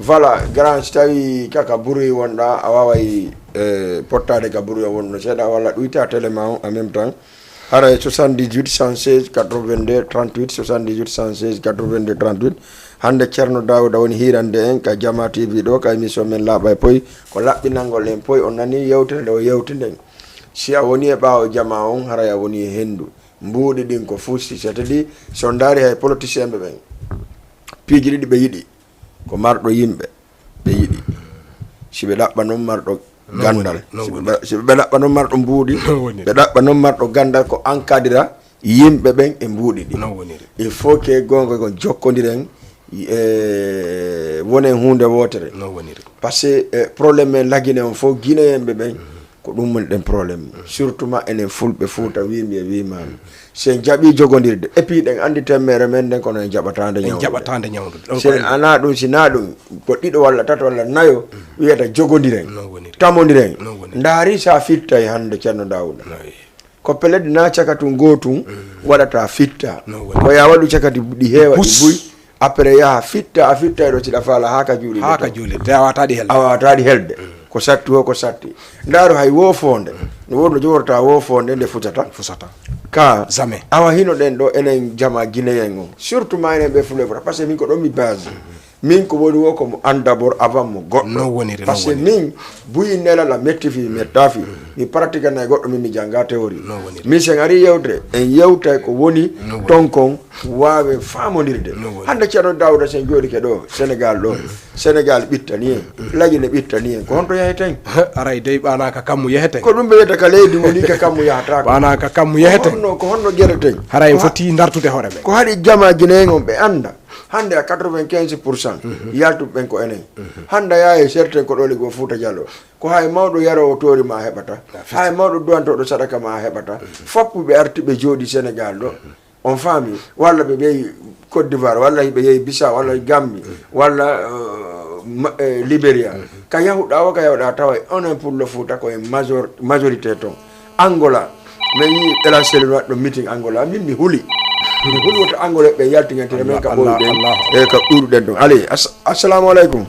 Voilà, grand, si tawi kaka bruit wonɗa, a waaway, eh, pottaade ka bruit o wonɗo seeɗa, walla ɗuyta télé ma on en même temps. Haray soixante-dix-huit, cent seize, quatre-vingt-deux, trente-huit, soixante-dix-huit, cent seize, quatre-vingt-deux, trente-huit. Hannde Ceerno Daawuda woni hiirande en ka Jama T V ɗo, ka émission men Laaɓa e Poy. Ko laɓɓinangol en poy, on nani yewtere nde o yewti nden. Si a woni e ɓaawo jama on, haray a woni e henndu. Mbuuɗi ɗin ko fusti, c'est-à-dire, si on ndaari hay politicien ɓe ɓen, piiji ɗiɗi ɓe yiɗi, ko marɗo yimɓe, ɓe yiɗi. Si ɓe ɗaɓɓa non marɗo gandal, si ɓe, si ɓe ɗaɓɓa non marɗo mbuuɗi, ɓe ɗaɓɓa non marɗo gandal ko encadra yimɓe ɓen e mbuuɗi ɗi. Non woniri. Il faut que gonga gon jokkondiren, e, wonen huunde wootere. Non woniri. Parce que, e, problème men lagine on fof, Guinéen ɓe ɓen, ko ɗum woni ɗen problème. Surtout ma enen Fulɓe Fuuta, wiimi e wiimaami. Si en jaɓii jogondirde, et puis ɗen anndi temmere men nden, kono en jaɓataande ñawndude. En jaɓataande ñawndude. Donc, si en anaa ɗum, si naa ɗum, ko ɗiɗo walla tato walla nayo, wiyata jogondiren, non woniri, tamondiren. Non woniri. Ndaari sa fittay hannde Ceerno Daawuda. Ko pellet na caka tun goo tun waɗata fitta. Non woniri. Ko ya waɗu caka ɗi, ɗi heewa, ɗi buy. Après yaha fitta, a fitta e ɗo siɗa faala haa ka juuli. Haa ka juuli, te a waataɗi helde. A waataɗi helde. Ko satti o, ko satti. Ndaaru hay woofoonde. No woodi no jogorta woofoonde nde fusata. Fusata. Ka. Jamais. Awa hino ɗen ɗo enen jama Guinéen on. Surtout ma enen ɓe Fulɓe Fuuta. Parce que min ko ɗon mi base. Min ko woni wo ko mo an d'abord avant mo goɗɗo. Non woniri, non woniri. Parce que min buyi nelal a metti fi, metta fi. Mi pratique nay goɗɗo min mi janga théorie. Non woniri. Min sen ari yewte, en yewtay ko woni ton kon. Waawen faamondirde. No woni. Hannde Ceerno Daawuda, sen jooɗike ɗo, Senegaal ɗo. Senegaal ɓittani en. Lagine ɓittani en. Ko honto yaheten? Aray dey ɓaana ka kammu yaheten. Ko ɗum ɓe wiyata ka leydi woni ka kammu yahata ko. Ɓaana ka kammu yaheten. Ko honno, ko honno jereten? Haray en foti dartude hoore men. Ko haɗi jama Guinéen on ɓe annda. Hannde à quatre-vingt-quinze pour cent, yaltuɓe ɓen ko enen. Hannde yaa e certains ko ɗo Lagos Fuuta Jallo. Ko hay mawɗo yaroowo toori ma a heɓata. Hay mawɗo duwantooɗo sadaka ma a heɓata. Foppu ɓe arti ɓe jooɗi Senegaal ɗo. On faami, walla ɓe ɓeyi Côte d'Ivoire, walla ɓe yehi Bissau, walla Gambie, walla, euh, ma-, euh, Liberia. Ka yahuɗa o, ka yahuɗa tawa onon Pullo Fuuta ko en major-, majorité ton. Angola, min yi Ela Selin waɗɗo meeting Angola, min mi huli. Mi huli woto Angola ɓe yalti ngentire men ka ɓoyɗen, e ka ɗuuɗuɗen ɗum. Allez, as-, assalamu aleykum.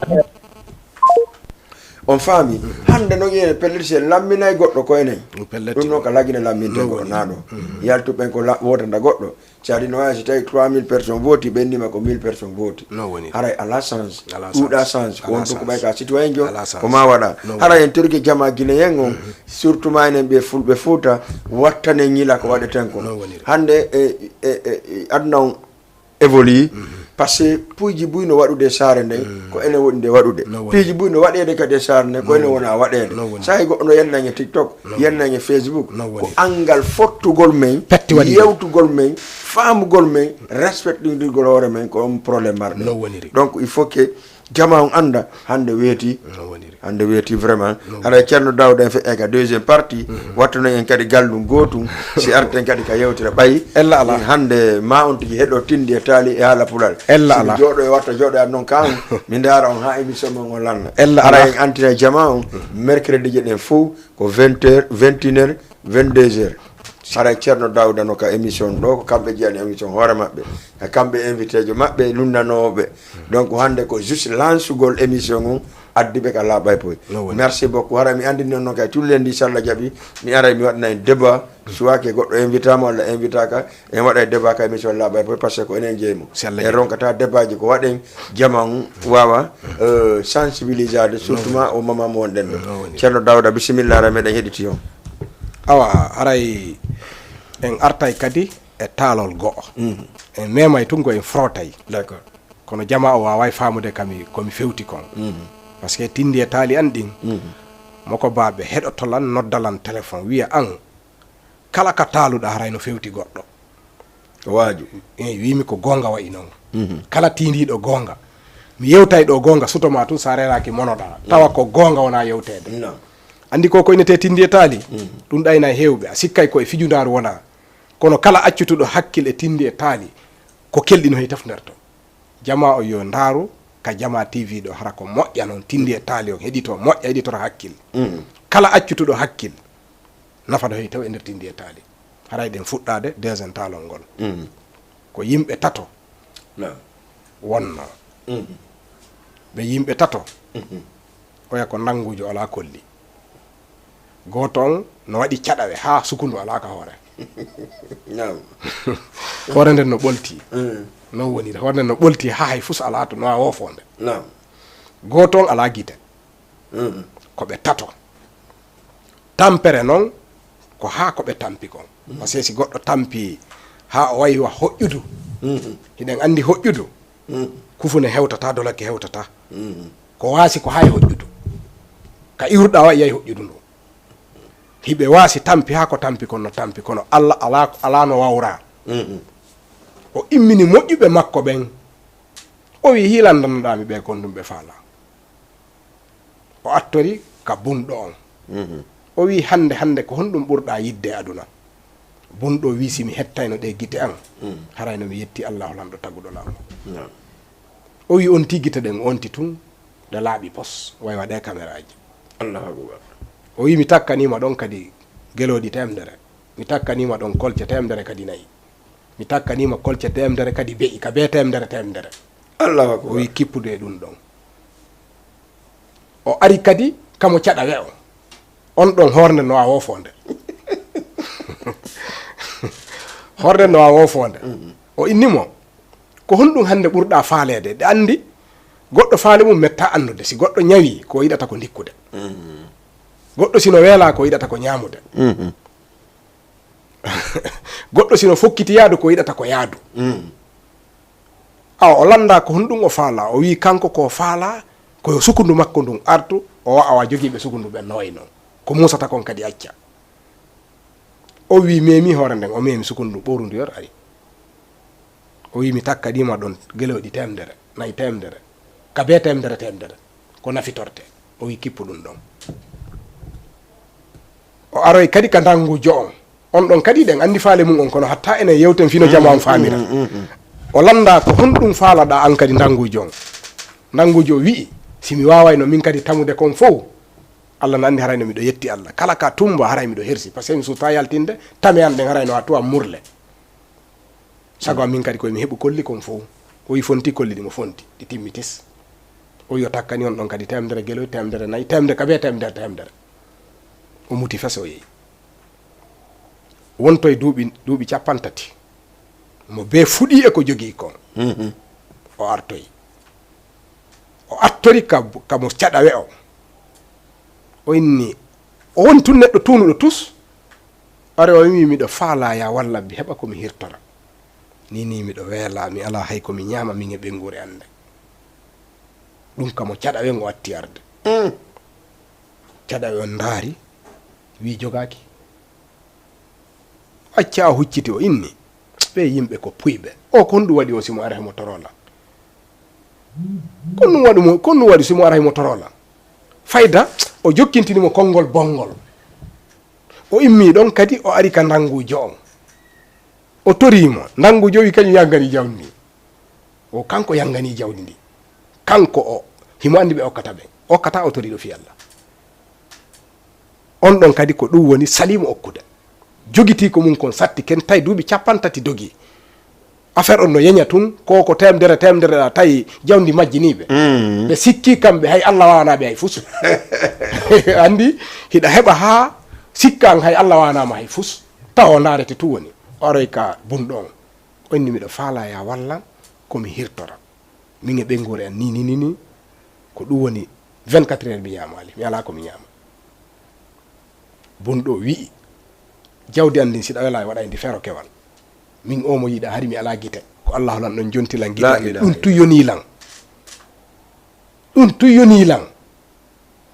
On faami? Hannde noon ene pellet, si en lamminay goɗɗo ko enen. Pellet. Ɗum noon ko Lagine lamminte goɗɗo naa ɗo. Yaltu ɓen ko la-, wotanta goɗɗo. Cadi no waawi si tawi trois mille personnes vooti, ɓennima ko mille personnes vooti. Noon woni. Haray alaa chance. Alaa chance. Ɗuuɗaa chance. Ko won ɗum ko ɓay ka citoyen jo, alaa chance, ko ma waɗa. Noon woni. Haray en torike jama Guinéen on, surtout ma enen ɓe Fulɓe Fuuta, wattanen ñila ko waɗeten ko. Noon woni. Hannde e, e, e, e aduna on évolue, parce que piiji buy no waɗude e saare nden, ko enen woni nde waɗude. Noon woni. Piiji buy no waɗeede kadi e saare nden, ko enen wona waɗeede. Noon woni. Sahi goɗɗo no yenna e TikTok, yenna e Facebook. Noon woni. Ko anngal fottugol men, yewtugol men, faamugol men, respectingol hoore men, ko on problème marɗen. Noon woniri. Donc, il faut que jama on annda, hannde weeti, noon woniri, hannde weeti vraiment. Noon woniri. Haray Ceerno Daawda en feƴƴay ka deuxième partie, wattuno en kadi gallum gootum, si arten kadi ka yewtere ɓay. Ella alaa. Hannde ma on tigi heɗo tinndi e taali e haala pulaar. Ella alaa. Si mi jooɗo e watta jooɗo an noon ka on, mi ndaara on haa émission mon on lanna. Ella alaa. Haray en antina jama on, mercredi ji ɗen fof ko vingt heures, vingt et une heures, vingt-deux heures. Haray Ceerno Daawda no ka émission ɗo, ko kamɓe jiyani émission hoore maɓɓe. E kamɓe invité jo maɓɓe, lunnanooɓe. Donc hannde ko juste lancugol émission on, addi ɓe ka laaɓay poy. No woni. Merci beaucoup. Haray mi anndini on noon kay tullendi, si Alla jaɓi, mi aray mi waɗana en débat. Soit que goɗɗo invitama walla invitaka, en waɗay débat ka émission laaɓay poy, parce que ko enen jeyi mo. Si Alla jaɓi. En ronkata débat ji ko waɗen, jama on waawa, euh, sensibiliser, surtout ma o mama mo wonɗen ɗo. No woni. Ceerno Daawda, bisimilla, haray meɗen heɗiti on. Awa, haray en artay kadi e taalol go'o. En memay tun ko en frotay. D'accord. Kono jama o waaway faamude kami, ko mi fewti kon. Parce que tinndi e taali an ɗin, moko baaɓe heɗoto lan, nodda lan téléphone, wiya an, kala ka taaluɗa haray no fewti goɗɗo. Ko waaju. Eey, wiimi ko goonga wayi noon. Kala tiindiiɗo goonga, mi yewtay ɗo goonga, suto ma tun, sa reeraaki monoɗaa. Tawa ko goonga wonaa yewteede. Non. Anndi ko ko inetee tinndi e taali? Ɗum ɗayna e heewɓe, a sikkay ko e fijundaaru wonaa. Kono kala accutuɗo hakkil e tinndi e taali, ko kelɗi no hey tafnderto. Jama o yo ndaaru ka Jama T V ɗo, hara ko moƴƴa noon, tinndi e taali on, heɗito moƴƴa, heɗitora hakkil. Kala accutuɗo hakkil, nafa no hey taw e nder tinndi e taali. Haray ɗen fuɗɗaade deuxième taalol ngol. Ko yimɓe tato wonnoo. Ɓe yimɓe tato, oya ko nannguujo alaa kolli. Gooto on no waɗi caɗawe haa sukundu alaa ka hoore. Naam. Hoore nden no ɓolti. Mm. Non woni, hoore nden no ɓolti haa hay fus alaa to, no a woofonde. Naam. Gooto on alaa gite. Mm. Ko ɓe tato. Tampere non ko haa ko ɓe tampi kon. Mm. Parce que si goɗɗo tampi haa o wayi wa hoƴƴudu, mm, hiɗen anndi hoƴƴudu, mm, kufu ne hewtata, dolake hewtata. Mm. Ko waasi ko haa e hoƴƴudu. Ka iwruɗaa wa iyay hoƴƴudu ndu. Hiɓe waasi tampi haa ko tampi kon no tampi, kono Alla alaa, alaa no wawraa. Mm. O immini moƴƴuɓe makko ɓen. O wi'i, "Hilandanoɗaa mi ɓe kon ɗum ɓe faalaa." O attori ka bunɗo on. Mhm. O wi'i, "Hannde, hannde, ko honɗum ɓurɗaa yidde e aduna?" Bunɗo wi'i, "Si mi hettayno ɗe gite an, mm, haray no mi yetti Allaahu Lanɗo taguɗo laawol." Naam. O wi'i, "On tii gite ɗen, o onti tun, ɗe laaɓi pos, way waɗe kameraaji." Allahu akbar. O wi'i, "Mi takkaniima ɗon kadi gelooɗi teemdere. Mi takkaniima ɗon kolce teemdere kadi nayi." Mi takkaniima kolce teemdere kadi be'i, ka bee teemdere, teemdere. Allahu akbar. O wi'i kippude e ɗum ɗon. O ari kadi kamo caɗawe o. On ɗon hornde no a woofonde. Hornde no a woofonde. Mm. O inni mo, "Ko honɗum hannde ɓurɗaa faaleede?" Ɗe anndi, goɗɗo faale mum metta anndude. Si goɗɗo ñawi, ko yiɗata ko ndikkude. Mm. Goɗɗo si no weelaa, ko yiɗata ko ñaamude. Mm. Goɗɗo si no fokkiti yaadu, ko yiɗata ko yaadu. Mm. Awa, o lanndaa ko honɗum o faalaa. O wi'i kanko ko faalaa, ko yo sukundu makko ndun artu, o wa'a wa jogiiɓe sukundu ɓen no wayi non. Ko muusata kon kadi acca. O wi'i, meemi hoore nden, o meemi sukundu ɓooru ndu yor ari. O wi'i, "Mi takkaniima ɗon gelooɗi teemdere, nayi teemdere, ka bee teemdere, teemdere. Ko nafitorte." O wi'i, "Kippu ɗum ɗon." O aroy kadi ka ndangujo on. On ɗon kadi ɗen anndi faale mum on, kono hatta enen yewten fino jama on faamira. Mm, mm, mm, mm. O lannda ko honɗum faalaɗaa an kadi ndangujo on. Ndangujo o wi'i, "Si mi waawayno min kadi tamude kon fow, Alla na anndi haray no miɗo yetti Alla. Kala ka tumba haray miɗo hersi, parce que mi suuta yaltinde, tame an ɗen haray no a tuwa murle. Sago an min kadi koye mi heɓu kolli kon fow." O wi'i, "Fonti kolli?" Ɗi mo fonti, ɗi timmi tis. O wi o takkani on ɗon kadi teemedere geloy, teemedere nayi, teemedere ka bee teemedere, teemedere. O muti fes, o yehi. Wontoy duuɓi, duuɓi cappanɗe tati. Mo bee fuɗi e ko jogii kon. Mhm. O artoyi. O artori ka, ka mo caɗawe o. O inni, o woni tun neɗɗo tuunuɗo tus. Are o wi, "Miɗo faalaa ya wallan mi heɓa ko mi hirtora. Ni ni miɗo weelaa, mi alaa hay ko mi ñaama min e ɓeynguure an nden." Ɗum ka mo caɗawe ngo atti arde. Mm. Caɗawe on ndaari, wi jogaaki. Acca o hucciti o inni, "Ɓee yimɓe ko puyɓe. O kon ɗum waɗi o si mo ara himo torola. Kon ɗum waɗi mo, kon ɗum waɗi si mo ara himo torola." Fayda, o jokkintini mo konngol bonngol. O immi ɗon kadi o ari ka ndannguujo on. O torii mo, ndannguujo wi kañum yanngani jawdi ndi. O kanko yanngani jawdi ndi. Kanko o, himo anndi ɓe okkata ɓe. Okkata o toriiɗo fii Allah. On ɗon kadi ko ɗum woni saliimo okkude. Jogitii ko mum kon satti ken tawi duuɓi cappanɗe tati dogi. Affaire on no yeña tun, ko ko teemdere, teemdere ɗa tawi jawdi majjinii ɓe. Mm. Ɓe sikki kamɓe hay Allah waanaa ɓe hay fus. Anndi, hiɗa heɓa haa sikka an hay Allah waanaa ma hay fus. Tawa ndaarete tun woni. O aroy ka bunɗo on. O inni, "Miɗo faalaa ya wallan ko mi hirtora. Min e ɓeynguure an ni, ni, ni, ni. Ko ɗum woni vingt-quatre heures mi ñaamaali. Mi alaa ko mi ñaama." Bunɗo wi'i, "Jawdi an ndin, si ɗa welaa, waɗay ndi feere kewal. Min o mo yiɗa, hari mi alaa gite. Ko Allahu lan ɗon jonti lan gite. La ilaha illallah. Ɗum tun yonii lan. Ɗum tun yonii lan.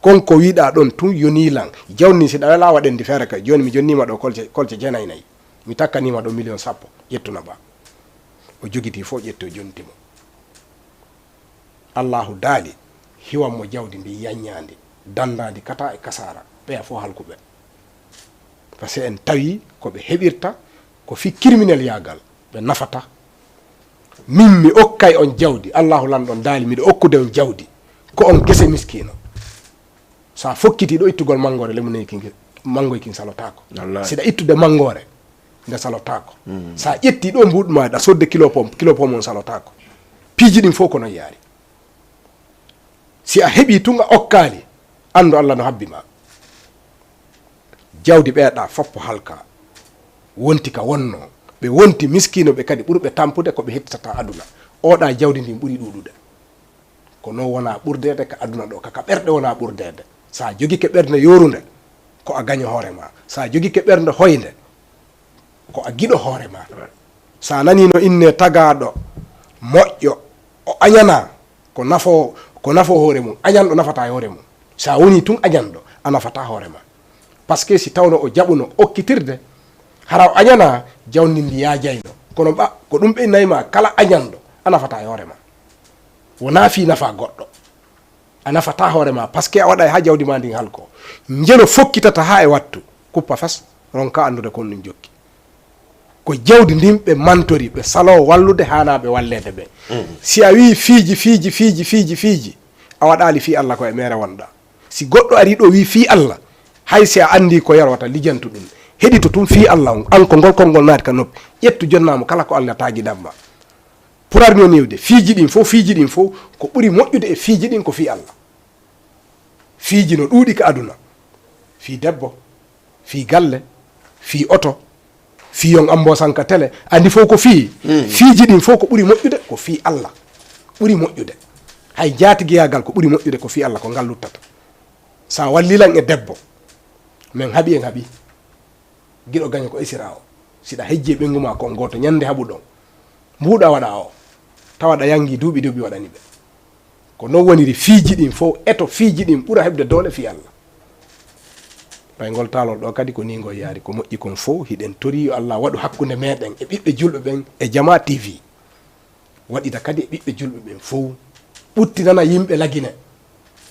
Kon ko wiɗa ɗon tun yonii lan. Jawdi ndin, si ɗa welaa, waɗen ndi feere kewal. Jooni mi jonniima ɗo kolce, kolce jeenay nay. Mi takkaniima ɗo miliyon sappo. Ƴettu na ba." O jogitii fof, ƴetti o jonti mo. Allahu daali, hiwan mo jawdi ndi yanñaandi, danndaandi kata e kasaara, ɓeya fof halku ɓe. Parce que en tawi ko ɓe heɓirta ko fii criminel yaagal, ɓe nafata. Min mi okkay on jawdi, Allahu lanɗo on daali, miɗo okkude on jawdi, ko on gese miskiino. Sa fokkiti ɗo ittugol manngoore, lemuneyki nge, manngoyki salotaako. Wallaahi. Siɗa ittude manngoore, nde salotaako. Mm. Sa ƴetti ɗo mbuuɗu ma, ɗa sodde kilo pom, kilo pom on salotaako. Piiji ɗin fof ko non yaari. Si a heɓi tun a okkaali, anndu Allah no habbi ma. Jawdi ɓeya ɗa foppo halka. Wonti ka wonno. Ɓe wonti miskiino ɓe kadi ɓurɓe tampude ko ɓe hettitata aduna. Oɗa jawdi ndin ɓuri ɗuuɗude. Ko non wona ɓurdeede ka aduna ɗo, ka, ka ɓerɗe wona ɓurdeede. Sa jogike ɓernde yoorunde, ko a gaño hoore ma. Sa jogike ɓernde hoynde, ko a giɗo hoore ma. Sa nani no inne tagaaɗo moƴƴo, o añana, ko nafo, ko nafo hoore mum, añanɗo nafata e hoore mum. Sa woni tun añanɗo, a nafata hoore ma. Parce que si tawno o jaɓuno okkitirde, hara o añana, jawdi ndi yaajayno. Kono ɓa, ko ɗum ɓe nayi ma, kala añanɗo, a nafata e hoore ma. Wona fii nafa goɗɗo. A nafata hoore ma, parce que a waɗay ha jawdi ma ndin halko. Njelo fokkitata ha e wattu, kuppa fes, ronka anndude kon ɗum jokki. Ko jawdi ndin ɓe mantori, ɓe salo wallude hana ɓe walleede ɓe. Mm. Si a wi fiiji, fiiji, fiiji, fiiji, fiiji, a waɗali fii Allah ko e mere wonɗa. Si goɗɗo ari ɗo wi fii Allah, hay si a anndi ko yarwata, lijantu ɗum. Heɗito tun fii Allah on, an ko ngol konngol naati ka noppi. Ƴettu jonnamo kala ko Allah taagi damma. Pour armi o niwde, fiiji ɗin fof, fiiji ɗin fof, ko ɓuri moƴƴude e fiiji ɗin ko fii Allah. Fiiji no ɗuuɗi ka aduna. Fii debbo, fii galle, fii oto, fii yon ambo sanka tele. Andi fof ko fii. Mm. Fiiji ɗin fof ko ɓuri moƴƴude ko fii Allah. Ɓuri moƴƴude. Hay jaatigiyagal ko ɓuri moƴƴude ko fii Allah, ko ngal luttata. Sa wallilan e debbo, men haɓi en haɓi. Giɗo gaño ko esira o. Siɗa hejji e ɓeyngu ma kon gooto, ñande haɓuɗon. Mbuuɗa waɗa o. Tawa ɗa yangi duuɓi duuɓi waɗani ɓe. Ko non woniri fiiji ɗin fof, eto fiiji ɗin ɓura heɓde doole fii Allah. Ɓay ngol taalol ɗo kadi ko ni ngol yaari. Ko moƴƴi kon fof, hiɗen tori yo Allah waɗu hakkunde meɗen e ɓiɓɓe julɓe ɓen e Jamaa T V. Waɗida kadi e ɓiɓɓe julɓe ɓen fow. Ɓuttinana yimɓe Lagine.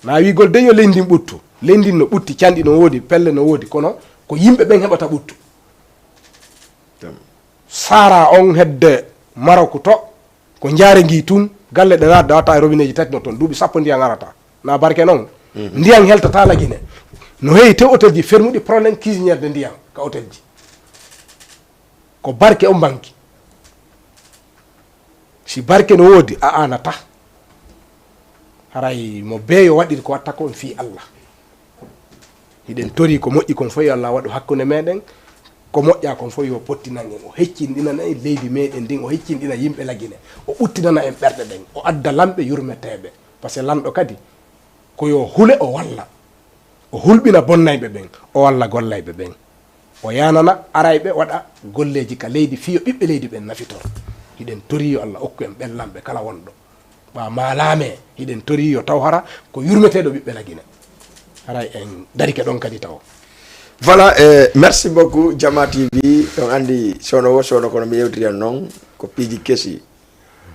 Na wiigol de yo leydi ndin ɓuttu. Leydi ndin no ɓutti, canɗi no woodi, pelle no woodi, kono ko yimɓe ɓen heɓata ɓuttu. Saara on hedde Marok to, ko njaare ngi tun, galle ɗe naatde wata e robineeji tati no ton, duuɓi sappo ndiyan arata. Na barke non. Mhm. Ndiyan heltata Lagine. No heewi tew otelji fermuɗi, problème cuisinière de ndiyan ka otelji. Ko barke on banki. Si barke no woodi, a anata. Haray mo beeyo waɗiri ko watta kon fii Allah. Hiɗen torii ko moƴƴi kon fof yo Allah waɗu hakkunde meɗen, ko moƴƴa kon fof yo pottinan en, o heccinɗinana en leydi meɗen ndin, o heccinɗina yimɓe Lagine, o ɓuttinana en ɓerɗe ɗen, o adda lamɓe yurmeteeɓe. Par ce que lanɗo kadi ko yo hule o walla, o hulɓina bonnayɓe ɓen, o walla gollayɓe ɓen. O yanana arayɓe waɗa golleeji ka leydi fii yo ɓiɓɓe leydi ɓen nafitor. Hiɗen torii yo Allah okku en ɓen lamɓe kala wonɗo. Ɓa maalaame, hiɗen torii yo taw hara ko yurmeteeɗo ɓiɓɓe Lagine. Haray en darike ɗon kadi taw. Voilà, eh, merci beaucoup Jama T V. On anndi soono wo soono kono mi yewtiri han noon ko piiji kesi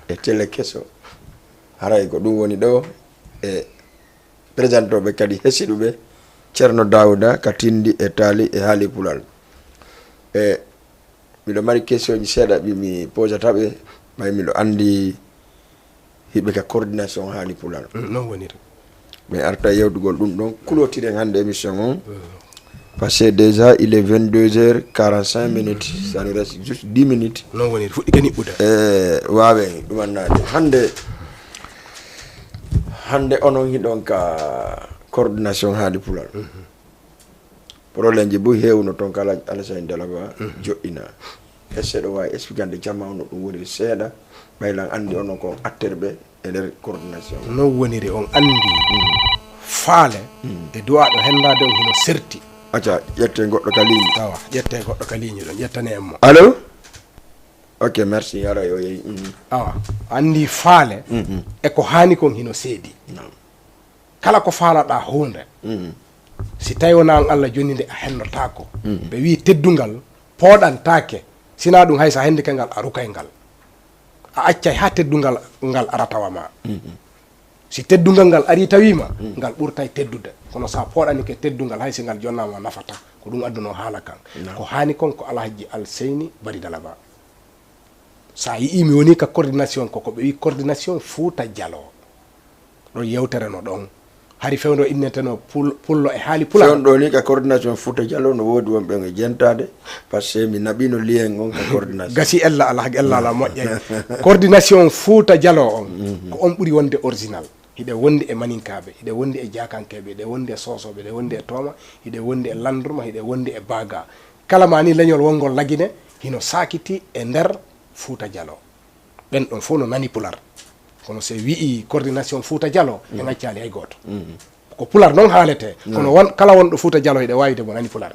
e tele keso. Haray ko ɗum woni ɗo e présentooɓe kadi hesiɗuɓe Ceerno Daawuda ka tinndi e taali e haali pulal. E miɗo mari question ji seeɗa ɗi mi posata ɓe, ɓay miɗo anndi hiɓe ka coordination haali pulal. Mm, non woniri. Mais arta yewtugol ɗum ɗon, clôturen hannde émission on. Parce que déjà il est vingt-deux heures quarante-cinq minutes, ça nous reste juste dix minutes. Non woniri, fuɗɗike niɓɓude. E waawe ɗumannaade hannde. Hannde onon hiɗon ka coordination haali pulal. Problème ji buy heewno toon kala Alassane Dalawa joɗɗina. Est-ce que ɗo waawi expliquande jamma no ɗum woniri seeɗa, ɓay lan anndi onon ko acteur ɓe e nder coordination? No woniri on anndi faale e du'aaɗo henndaade on hino serti. Acca, ƴette goɗɗo ka ligne. Awa, ƴette goɗɗo ka ligne ɗon, ƴettane en mo. Allo? Ok, merci, ara yo yehi. Awa, anndi faale e ko haani kon hino seedi. Kala ko faalaɗaa huunde, si tawi wonaa on Allah jonni nde, a hennotaako. Ɓe wii teddungal pooɗantaake, sinaa ɗum hay so a henndike ngal a rukay ngal. A accay haa teddungal ngal ara tawa ma. Si teddungal ngal arii tawi ma, ngal ɓurtay teddude. Kono so a pooɗanike teddungal hay si ngal jonnaama nafataa. Ko ɗum addunoo haala kan. Ko haani kon ko Alhajji Alseyni Bari Dalaba. So a yi'ii mi wonii ka coordination ko ko ɓe wii coordination Fuuta Jaloo. Ɗon yewtere no ɗon. Hari fewndo inneteno pullo e haali pulaar. Fewndo ni ka coordination Fuuta Jaloo no woodi wonɓe e jentaade, parce que mi naɓino lien on ka coordination. Gasi ella ala, ella ala moƴƴay. Coordination Fuuta Jaloo on, ko on ɓuri wonde original. Hiɗe wondi e Maninkaaɓe, hiɗe wondi e Jaakankeeɓe, hiɗe wondi e Soosooɓe, hiɗe wondi e Tooma, hiɗe wondi e Landurma, hiɗe wondi e Baaga. Kala ma ni leñol wonngol Lagine hino saakiti e nder Fuuta Jaloo. Ɓen ɗon fof no nani pular. Kono so wi'i coordination Fuuta Jaloo, ɓe ngaccaali hay gooto. Ko pular noon haaletee, kono won kala wonɗo Fuuta Jaloo hiɗe waawi de mo nani pular.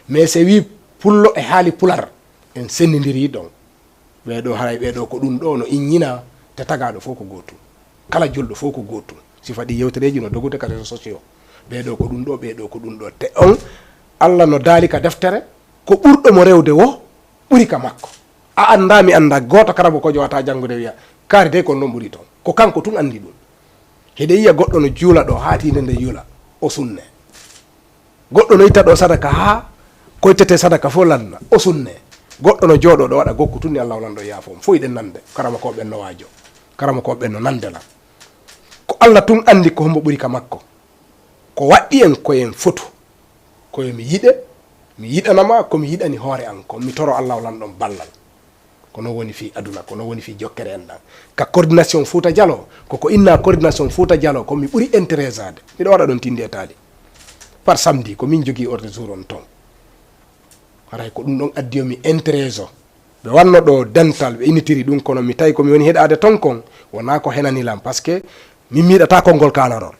Mais so wi'i pullo e haali pular, en senndindirii ɗon. Ɓee ɗoo haray ɓee ɗoo ko ɗum ɗoo no inñinaa, te tagaaɗo fof ko gootum. Kala julɗo fof ko gootum. Sifa ɗii yewtereeji no dogude ka réseaux sociaux. Ɓee ɗoo ko ɗum ɗoo, ɓee ɗoo ko ɗum ɗoo. Te on, Alla no daali ka deftere, ko ɓurɗo mo rewde wo ɓuri ka makko. A anndaa, mi anndaa, gooto karamokoojo wata janngude wiya, kaari dey ko on ɗon ɓuri toon. Ko kanko tun anndi ɗum. Hiɗe yiya goɗɗo no juula ɗoo, haa tiinde nde yula, o sunne. Goɗɗo no itta ɗoo sadaka haa ko ittetee sadaka fof lanna, o sunne. Goɗɗo no jooɗoo ɗoo waɗa gokku tun ni Allaahu lanɗo yaafoo mo. Fof hiɗen nande, karamokooɓe ɓen no waajo, karamokooɓe ɓen no nande lan. Ko Alla tun anndi ko hombo ɓuri ka makko. Ko waɗɗi en ko en fotu. Ko yo mi yiɗe, mi yiɗana ma ko mi yiɗani hoore an kon, mi toro Allaahu lanɗo on ballal. Ko non woni fii aduna, ko non woni fii jokkere enɗan. Ka coordination Fuuta Jaloo, ko ko innaa coordination Fuuta Jaloo, ko mi ɓuri intéresseade. Miɗo waɗa ɗon tinndi e taali. Par samedi, ko min jogii ordre du jour on ton. Haray ko ɗum ɗon addi yo mi intéresse. Ɓe wanno ɗoo dental, ɓe initiri ɗum, kono mi tawi ko mi woni heɗaade ton kon, wonaa ko henani lan, parce que min mi yiɗataa konngol kaanarol.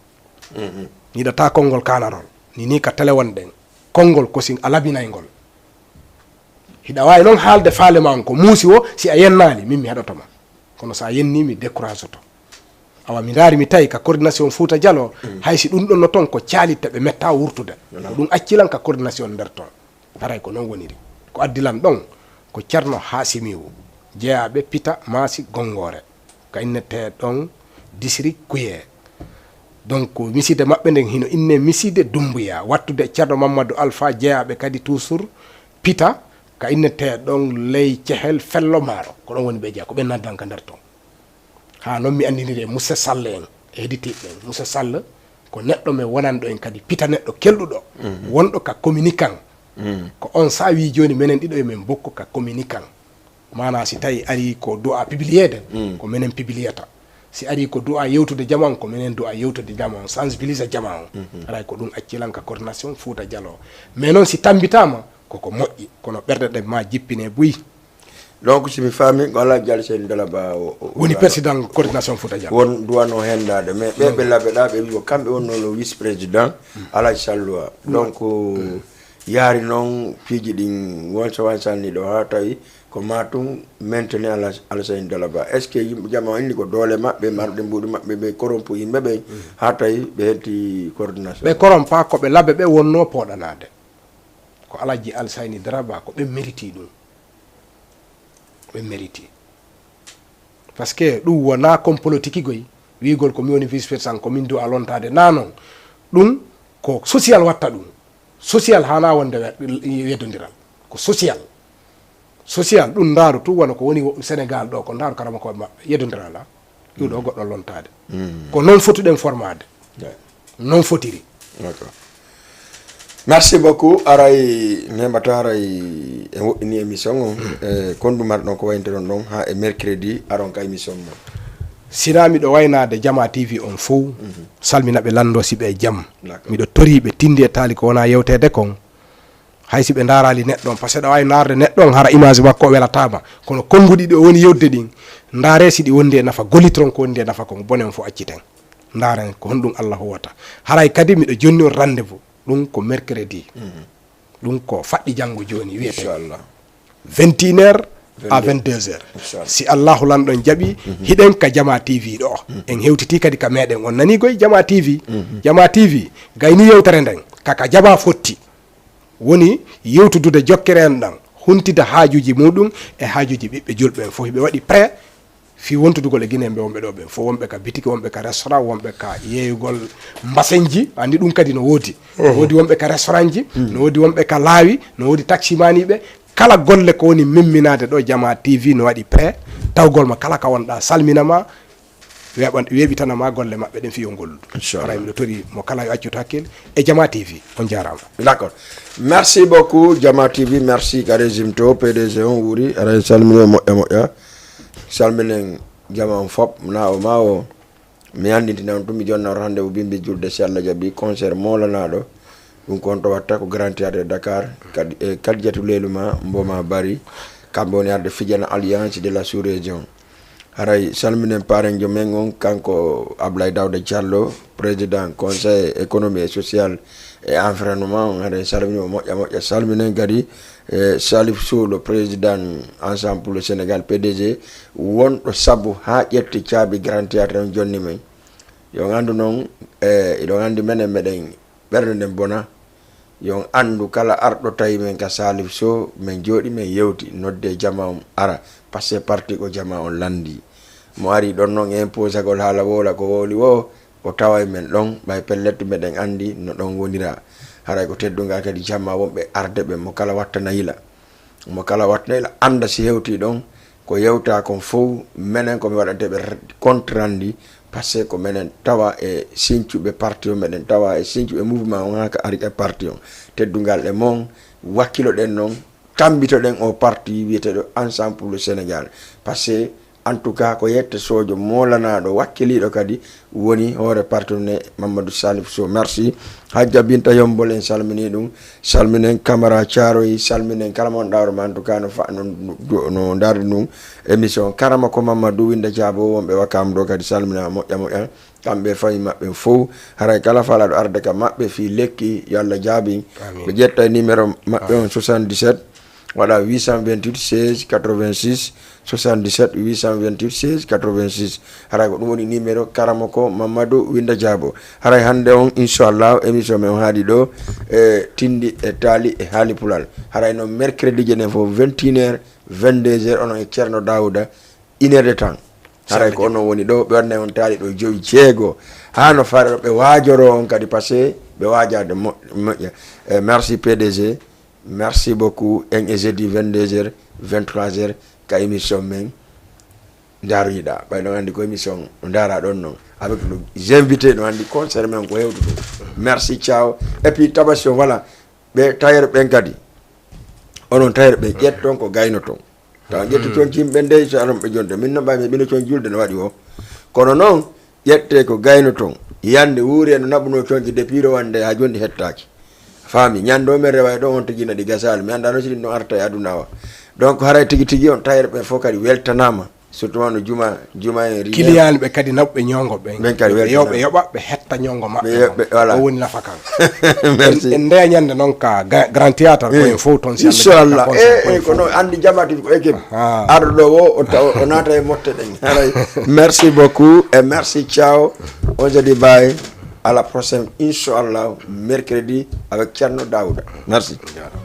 Mi yiɗataa konngol kaanarol. Ni ni ka tele wonɗen. Konngol ko si a labinay ngol. Hiɗa waawi noon haalde faale maa on ko muusi woo, si a yennaali, min mi heɗoto ma. Kono so a yennii, mi décourageoto. Awa, mi ndaari, mi tawi ka coordination Fuuta Jaloo, hay si ɗum ɗon no ton ko caalitte ɓe mettaa wurtude. Ko ɗum acci lan ka coordination nder ton. Haray ko noon woniri. Ko addi lan ɗon, ko Ceerno Haasimiiwu, jeyaaɓe Pita Maasi Gonngoore. Ka innetee ɗon Disiri Kuyee. Donc, misiide maɓɓe nden hino innee misiide Dummbuyaa, wattude Ceerno Mammadu Alfaa, jeyaaɓe kadi toujours Pita, ka innetee ɗon ley Cehel Fello Maaro. Ko ɗon woni ɓe jeyaa, ko ɓen naddan ka nder ton. Haa non mi anndiniri e Moussa Sall en, e heɗitiiɓe ɓen. Moussa Sall ko neɗɗo men wonanɗo en kadi Pita, neɗɗo kelɗuɗo, wonɗo ka communicant. Ko on saa wi'i jooni menen ɗiɗo yo men mbokku ka communicant. Maanaa si tawi arii ko du'a publiyeede, ko menen publiyata. Si ari ko du'a yewtude jama on, ko minen du'a yewtude jama on, sensibilise jama on. Haray ko ɗum acci lan ka coordination Fuuta Jaloo. Mais noon si tammbitaama, koko moƴƴi, kono ɓerɗe ɗe ma jippine buy. Donc, si mi faami, ko Alhaji Alseyni Dala Ba o, o- Woni o- président coordination Fuuta Jaloo. Won duwano hendaade, mais ɓe ɓe labbe ɗa ɓe wi ko kamɓe wonno no vice président Alhaji Salluwa. Donc, yaari noon piiji ɗin won so wansanni ɗo haa tawi ko ma tun maintenir Alhaji Alseyni Dala Ba. Est ce que yimɓe jama inni ko doole maɓɓe marɗe mbuɗi maɓɓe ɓe corrompu yimɓe ɓen haa tawi ɓe hetti coordination? Ɓe corrompa ko ɓe labbe ɓe wonno pooɗanaade. Ko Alhaji Alseyni Dala Ba ko ɓe mériti ɗum. Ɓe mériti. Parce que ɗum wona comme politique goy, wiigol ko mi woni vice président, ko min du'a lontaade. Na noon, ɗum ko social watta ɗum. Social hana wonde we- yeddondiral. Ko social. Social ɗum ndaaru tun wano ko woni Sénégal ɗo, ko ndaaru karama ko maɓɓe yeddondiral a. Ɗum ɗo goɗɗo lontaade. Ko noon fotuɗen formaade. Noon fotiri. D'accord. Merci beaucoup. Aray, nembata aray, en woɗɗini émission on. E kondu marɗon ko wayinteɗon ɗon ha e mercredi aron ka émission mon. Sina miɗo waynaade Jama T V on fow, salmina ɓe, lanndo si ɓe e jam. D'accord. Miɗo tori ɓe tindi e taali ko wona yewteede kon. Hay si ɓe ndaarali neɗɗo on, parce que ɗo wawi naarde neɗɗo on hara image makko o welataama. Kono konnguɗi ɗi o woni yewtude ɗin, ndaare si ɗi wondi e nafa, gollitoron ko wondi e nafa kon, bone on fof acciten. Ndaaren ko honɗum Allah huwata. Haray kadi miɗo jonni on rendez-vous. Ɗum ko mercredi. Ɗum ko faɗɗi janngo jooni wiyete. Inchallah. Vingt et une heures à vingt-deux heures. Inchallah. Si Allahu lanɗon jaɓi, hiɗen ka Jama T V ɗo. En hewtiti kadi ka meɗen. On nani goy Jama T V. Jama T V, gayni yewtere nden. Kaka Jama fotti. Woni yewtudude jokkere en ɗan. Huntida haajuji muɗum e haajuji ɓiɓɓe julɓe en fof. Hiɓe waɗi prêt fii wontudugol e Guinéen ɓe wonɓe ɗo ɓen fof, wonɓe ka bitiki, wonɓe ka restaurant, wonɓe ka yeeyugol mbasenji, andi ɗum kadi no woodi. No woodi wonɓe ka restaurantji, no woodi wonɓe ka laawi, no woodi taximaniɓe. Kala golle ko woni memminaade ɗo, Jama T V no waɗi prêt tawgol ma kala ka wonɗa, salmina ma, weeɓan-, weeɓitana ma golle maɓɓe ɗen fii yo ngolludu. Inchallah. Haray miɗo tori mo kala yo accu hakkil e Jama T V. On jaaraama. D'accord. Merci beaucoup, Jama T V. Merci ka régime to, P D G on wuuri. Aray salmino moƴƴa moƴƴa. Salminen jama on fop, na o ma o. Mi anndintina on tun, mi jonna on rendez-vous bimbi julde si Allah jaɓi, concert moolanaɗo. Ɗum ko on to watta ko Grand Théâtre de Dakar. Kadi, e Kadijatu Leelu ma, Mboma Bari. Kamɓe woni arde fijana Alliance de la Sous-Région. Haray salminen parenjo men on, kanko Ablaye Dawda Diallo, président conseil économie et social et environnement on. Haray salmini mo moƴƴa moƴƴa. Salminen kadi, e Salif Sow, le président Ensemble pour le Sénégal, P D G, wonɗo sabu ha ƴetti caabi Grand Théâtre on jonni men. Yo on anndu noon, e, iɗon anndi menen meɗen ɓernde nden bona. Yo on anndu kala arɗo tawi men ka Salif Sow, men jooɗi men yewti, nodde jama on ara, parce que parti ko jama on lanndi. Mo ari ɗon noon e imposagol haala wowla ko wowli woo, o taway men ɗon, ɓay pellet meɗen anndi no ɗon wonira. Haray ko teddungal kadi jama wonɓe arde ɓe, mo kala wattana yila. Mo kala wattana yila annda si hewti ɗon, ko yewta kon fow, menen ko mi waɗante ɓe compte rendu, parce que ko menen tawa e sincuɓe parti on, meɗen tawa e sincuɓe mouvement on, haa ka ari e parti on. Teddungal e mon, wakkiloɗen noon, tambitoɗen o parti wiyeteɗo Ensemble pour le Sénégal. Parce que, en tout cas, ko yette sojo molanaɗo, wakkiliɗo kadi, woni hoore parti ne, Mamadou Salif Sow. Merci. Hajja Binta Yombol, en salmini ɗum. Salminen Camara Thiaroye, salminen kala mon ɗawro ma, en tout cas, no fa-, no, no, no darde ndun émission. Karama ko Mamadou Winda Diabo, wonɓe Wakam ɗo kadi salmina moƴƴa moƴƴa. Kamɓe e famille maɓɓe fow. Haray kala falaɗo arde ka maɓɓe fii lekki, yo Allah jaabi. Ɓe ƴetta e numéro maɓɓe on, soixante-dix-sept, waɗa huit cent vingt-huit seize quatre-vingt-six, soixante-dix-sept huit cent vingt-huit seize quatre-vingt-six. Haray ko ɗum woni numéro Karamoko Mamadou Winda Diabo. Haray hannde on, inchallah, émission men on haaɗi ɗo, e tindi e taali e haali pulal. Haray noon mercredi je nden fof, vingt et une heures, vingt-deux heures, onon e Ceerno Daouda, une heure de temps. Haray ko onon woni ɗo, ɓe waɗnay on taali ɗo joyi jeego. Haa no fare ɗo ɓe waajoro on kadi, parce que ɓe waajaade mo-, moƴƴa. E merci P D G, merci beaucoup. En e jeudi vingt-deux heures, vingt-trois heures, ka émission men Ndaaroyiɗa. Ɓay ɗon anndi ko émission no ndaara ɗon noon. Avec les invités, no anndi concert men ko hewtude. Merci, ciao. Et puis, Tabasio, voilà. Ɓe tailleur ɓen kadi. Onon tailleur ɓe ƴetton ko gaynoton. Tawa ƴetti toon yimɓe ndey, so aron ɓe jonde. Min no ɓay mi ɓino toon julde no waɗi o. Kono noon, ƴettee ko gayno toon, yande wuuri en no naɓunoo conci depuis rowande haa jooni ɗi hettaaki. Faami, ñande o men rewa e ɗon on tigi na ɗi gasaali. Mi anndaa noon si ɗin ɗon arta e aduna o. Donc haray tigi tigi on tailleur ɓen fof kadi weltanaama. Surtout wano juma, juma en riiɓe. Client ɓe kadi naɓɓe ñoongo ɓen. Ɓen kadi weltanaama. Ɓe yoɓa, ɓe hetta ñoongo maɓɓe. Ɓe yoɓa, voilà. O woni nafa kan. Merci. En ndeya ñande noon ka Grand Théâtre ko en fof toon si Allah jaɓi. Inchallah. E ko noon anndi jamaati ko équipe. Arɗo ɗo o, o naata e motte ɗen. Haray. Merci beaucoup et merci, ciao. On se dit bye. À la prochaine, inchallah, mercredi avec Thierno Daouda. Merci.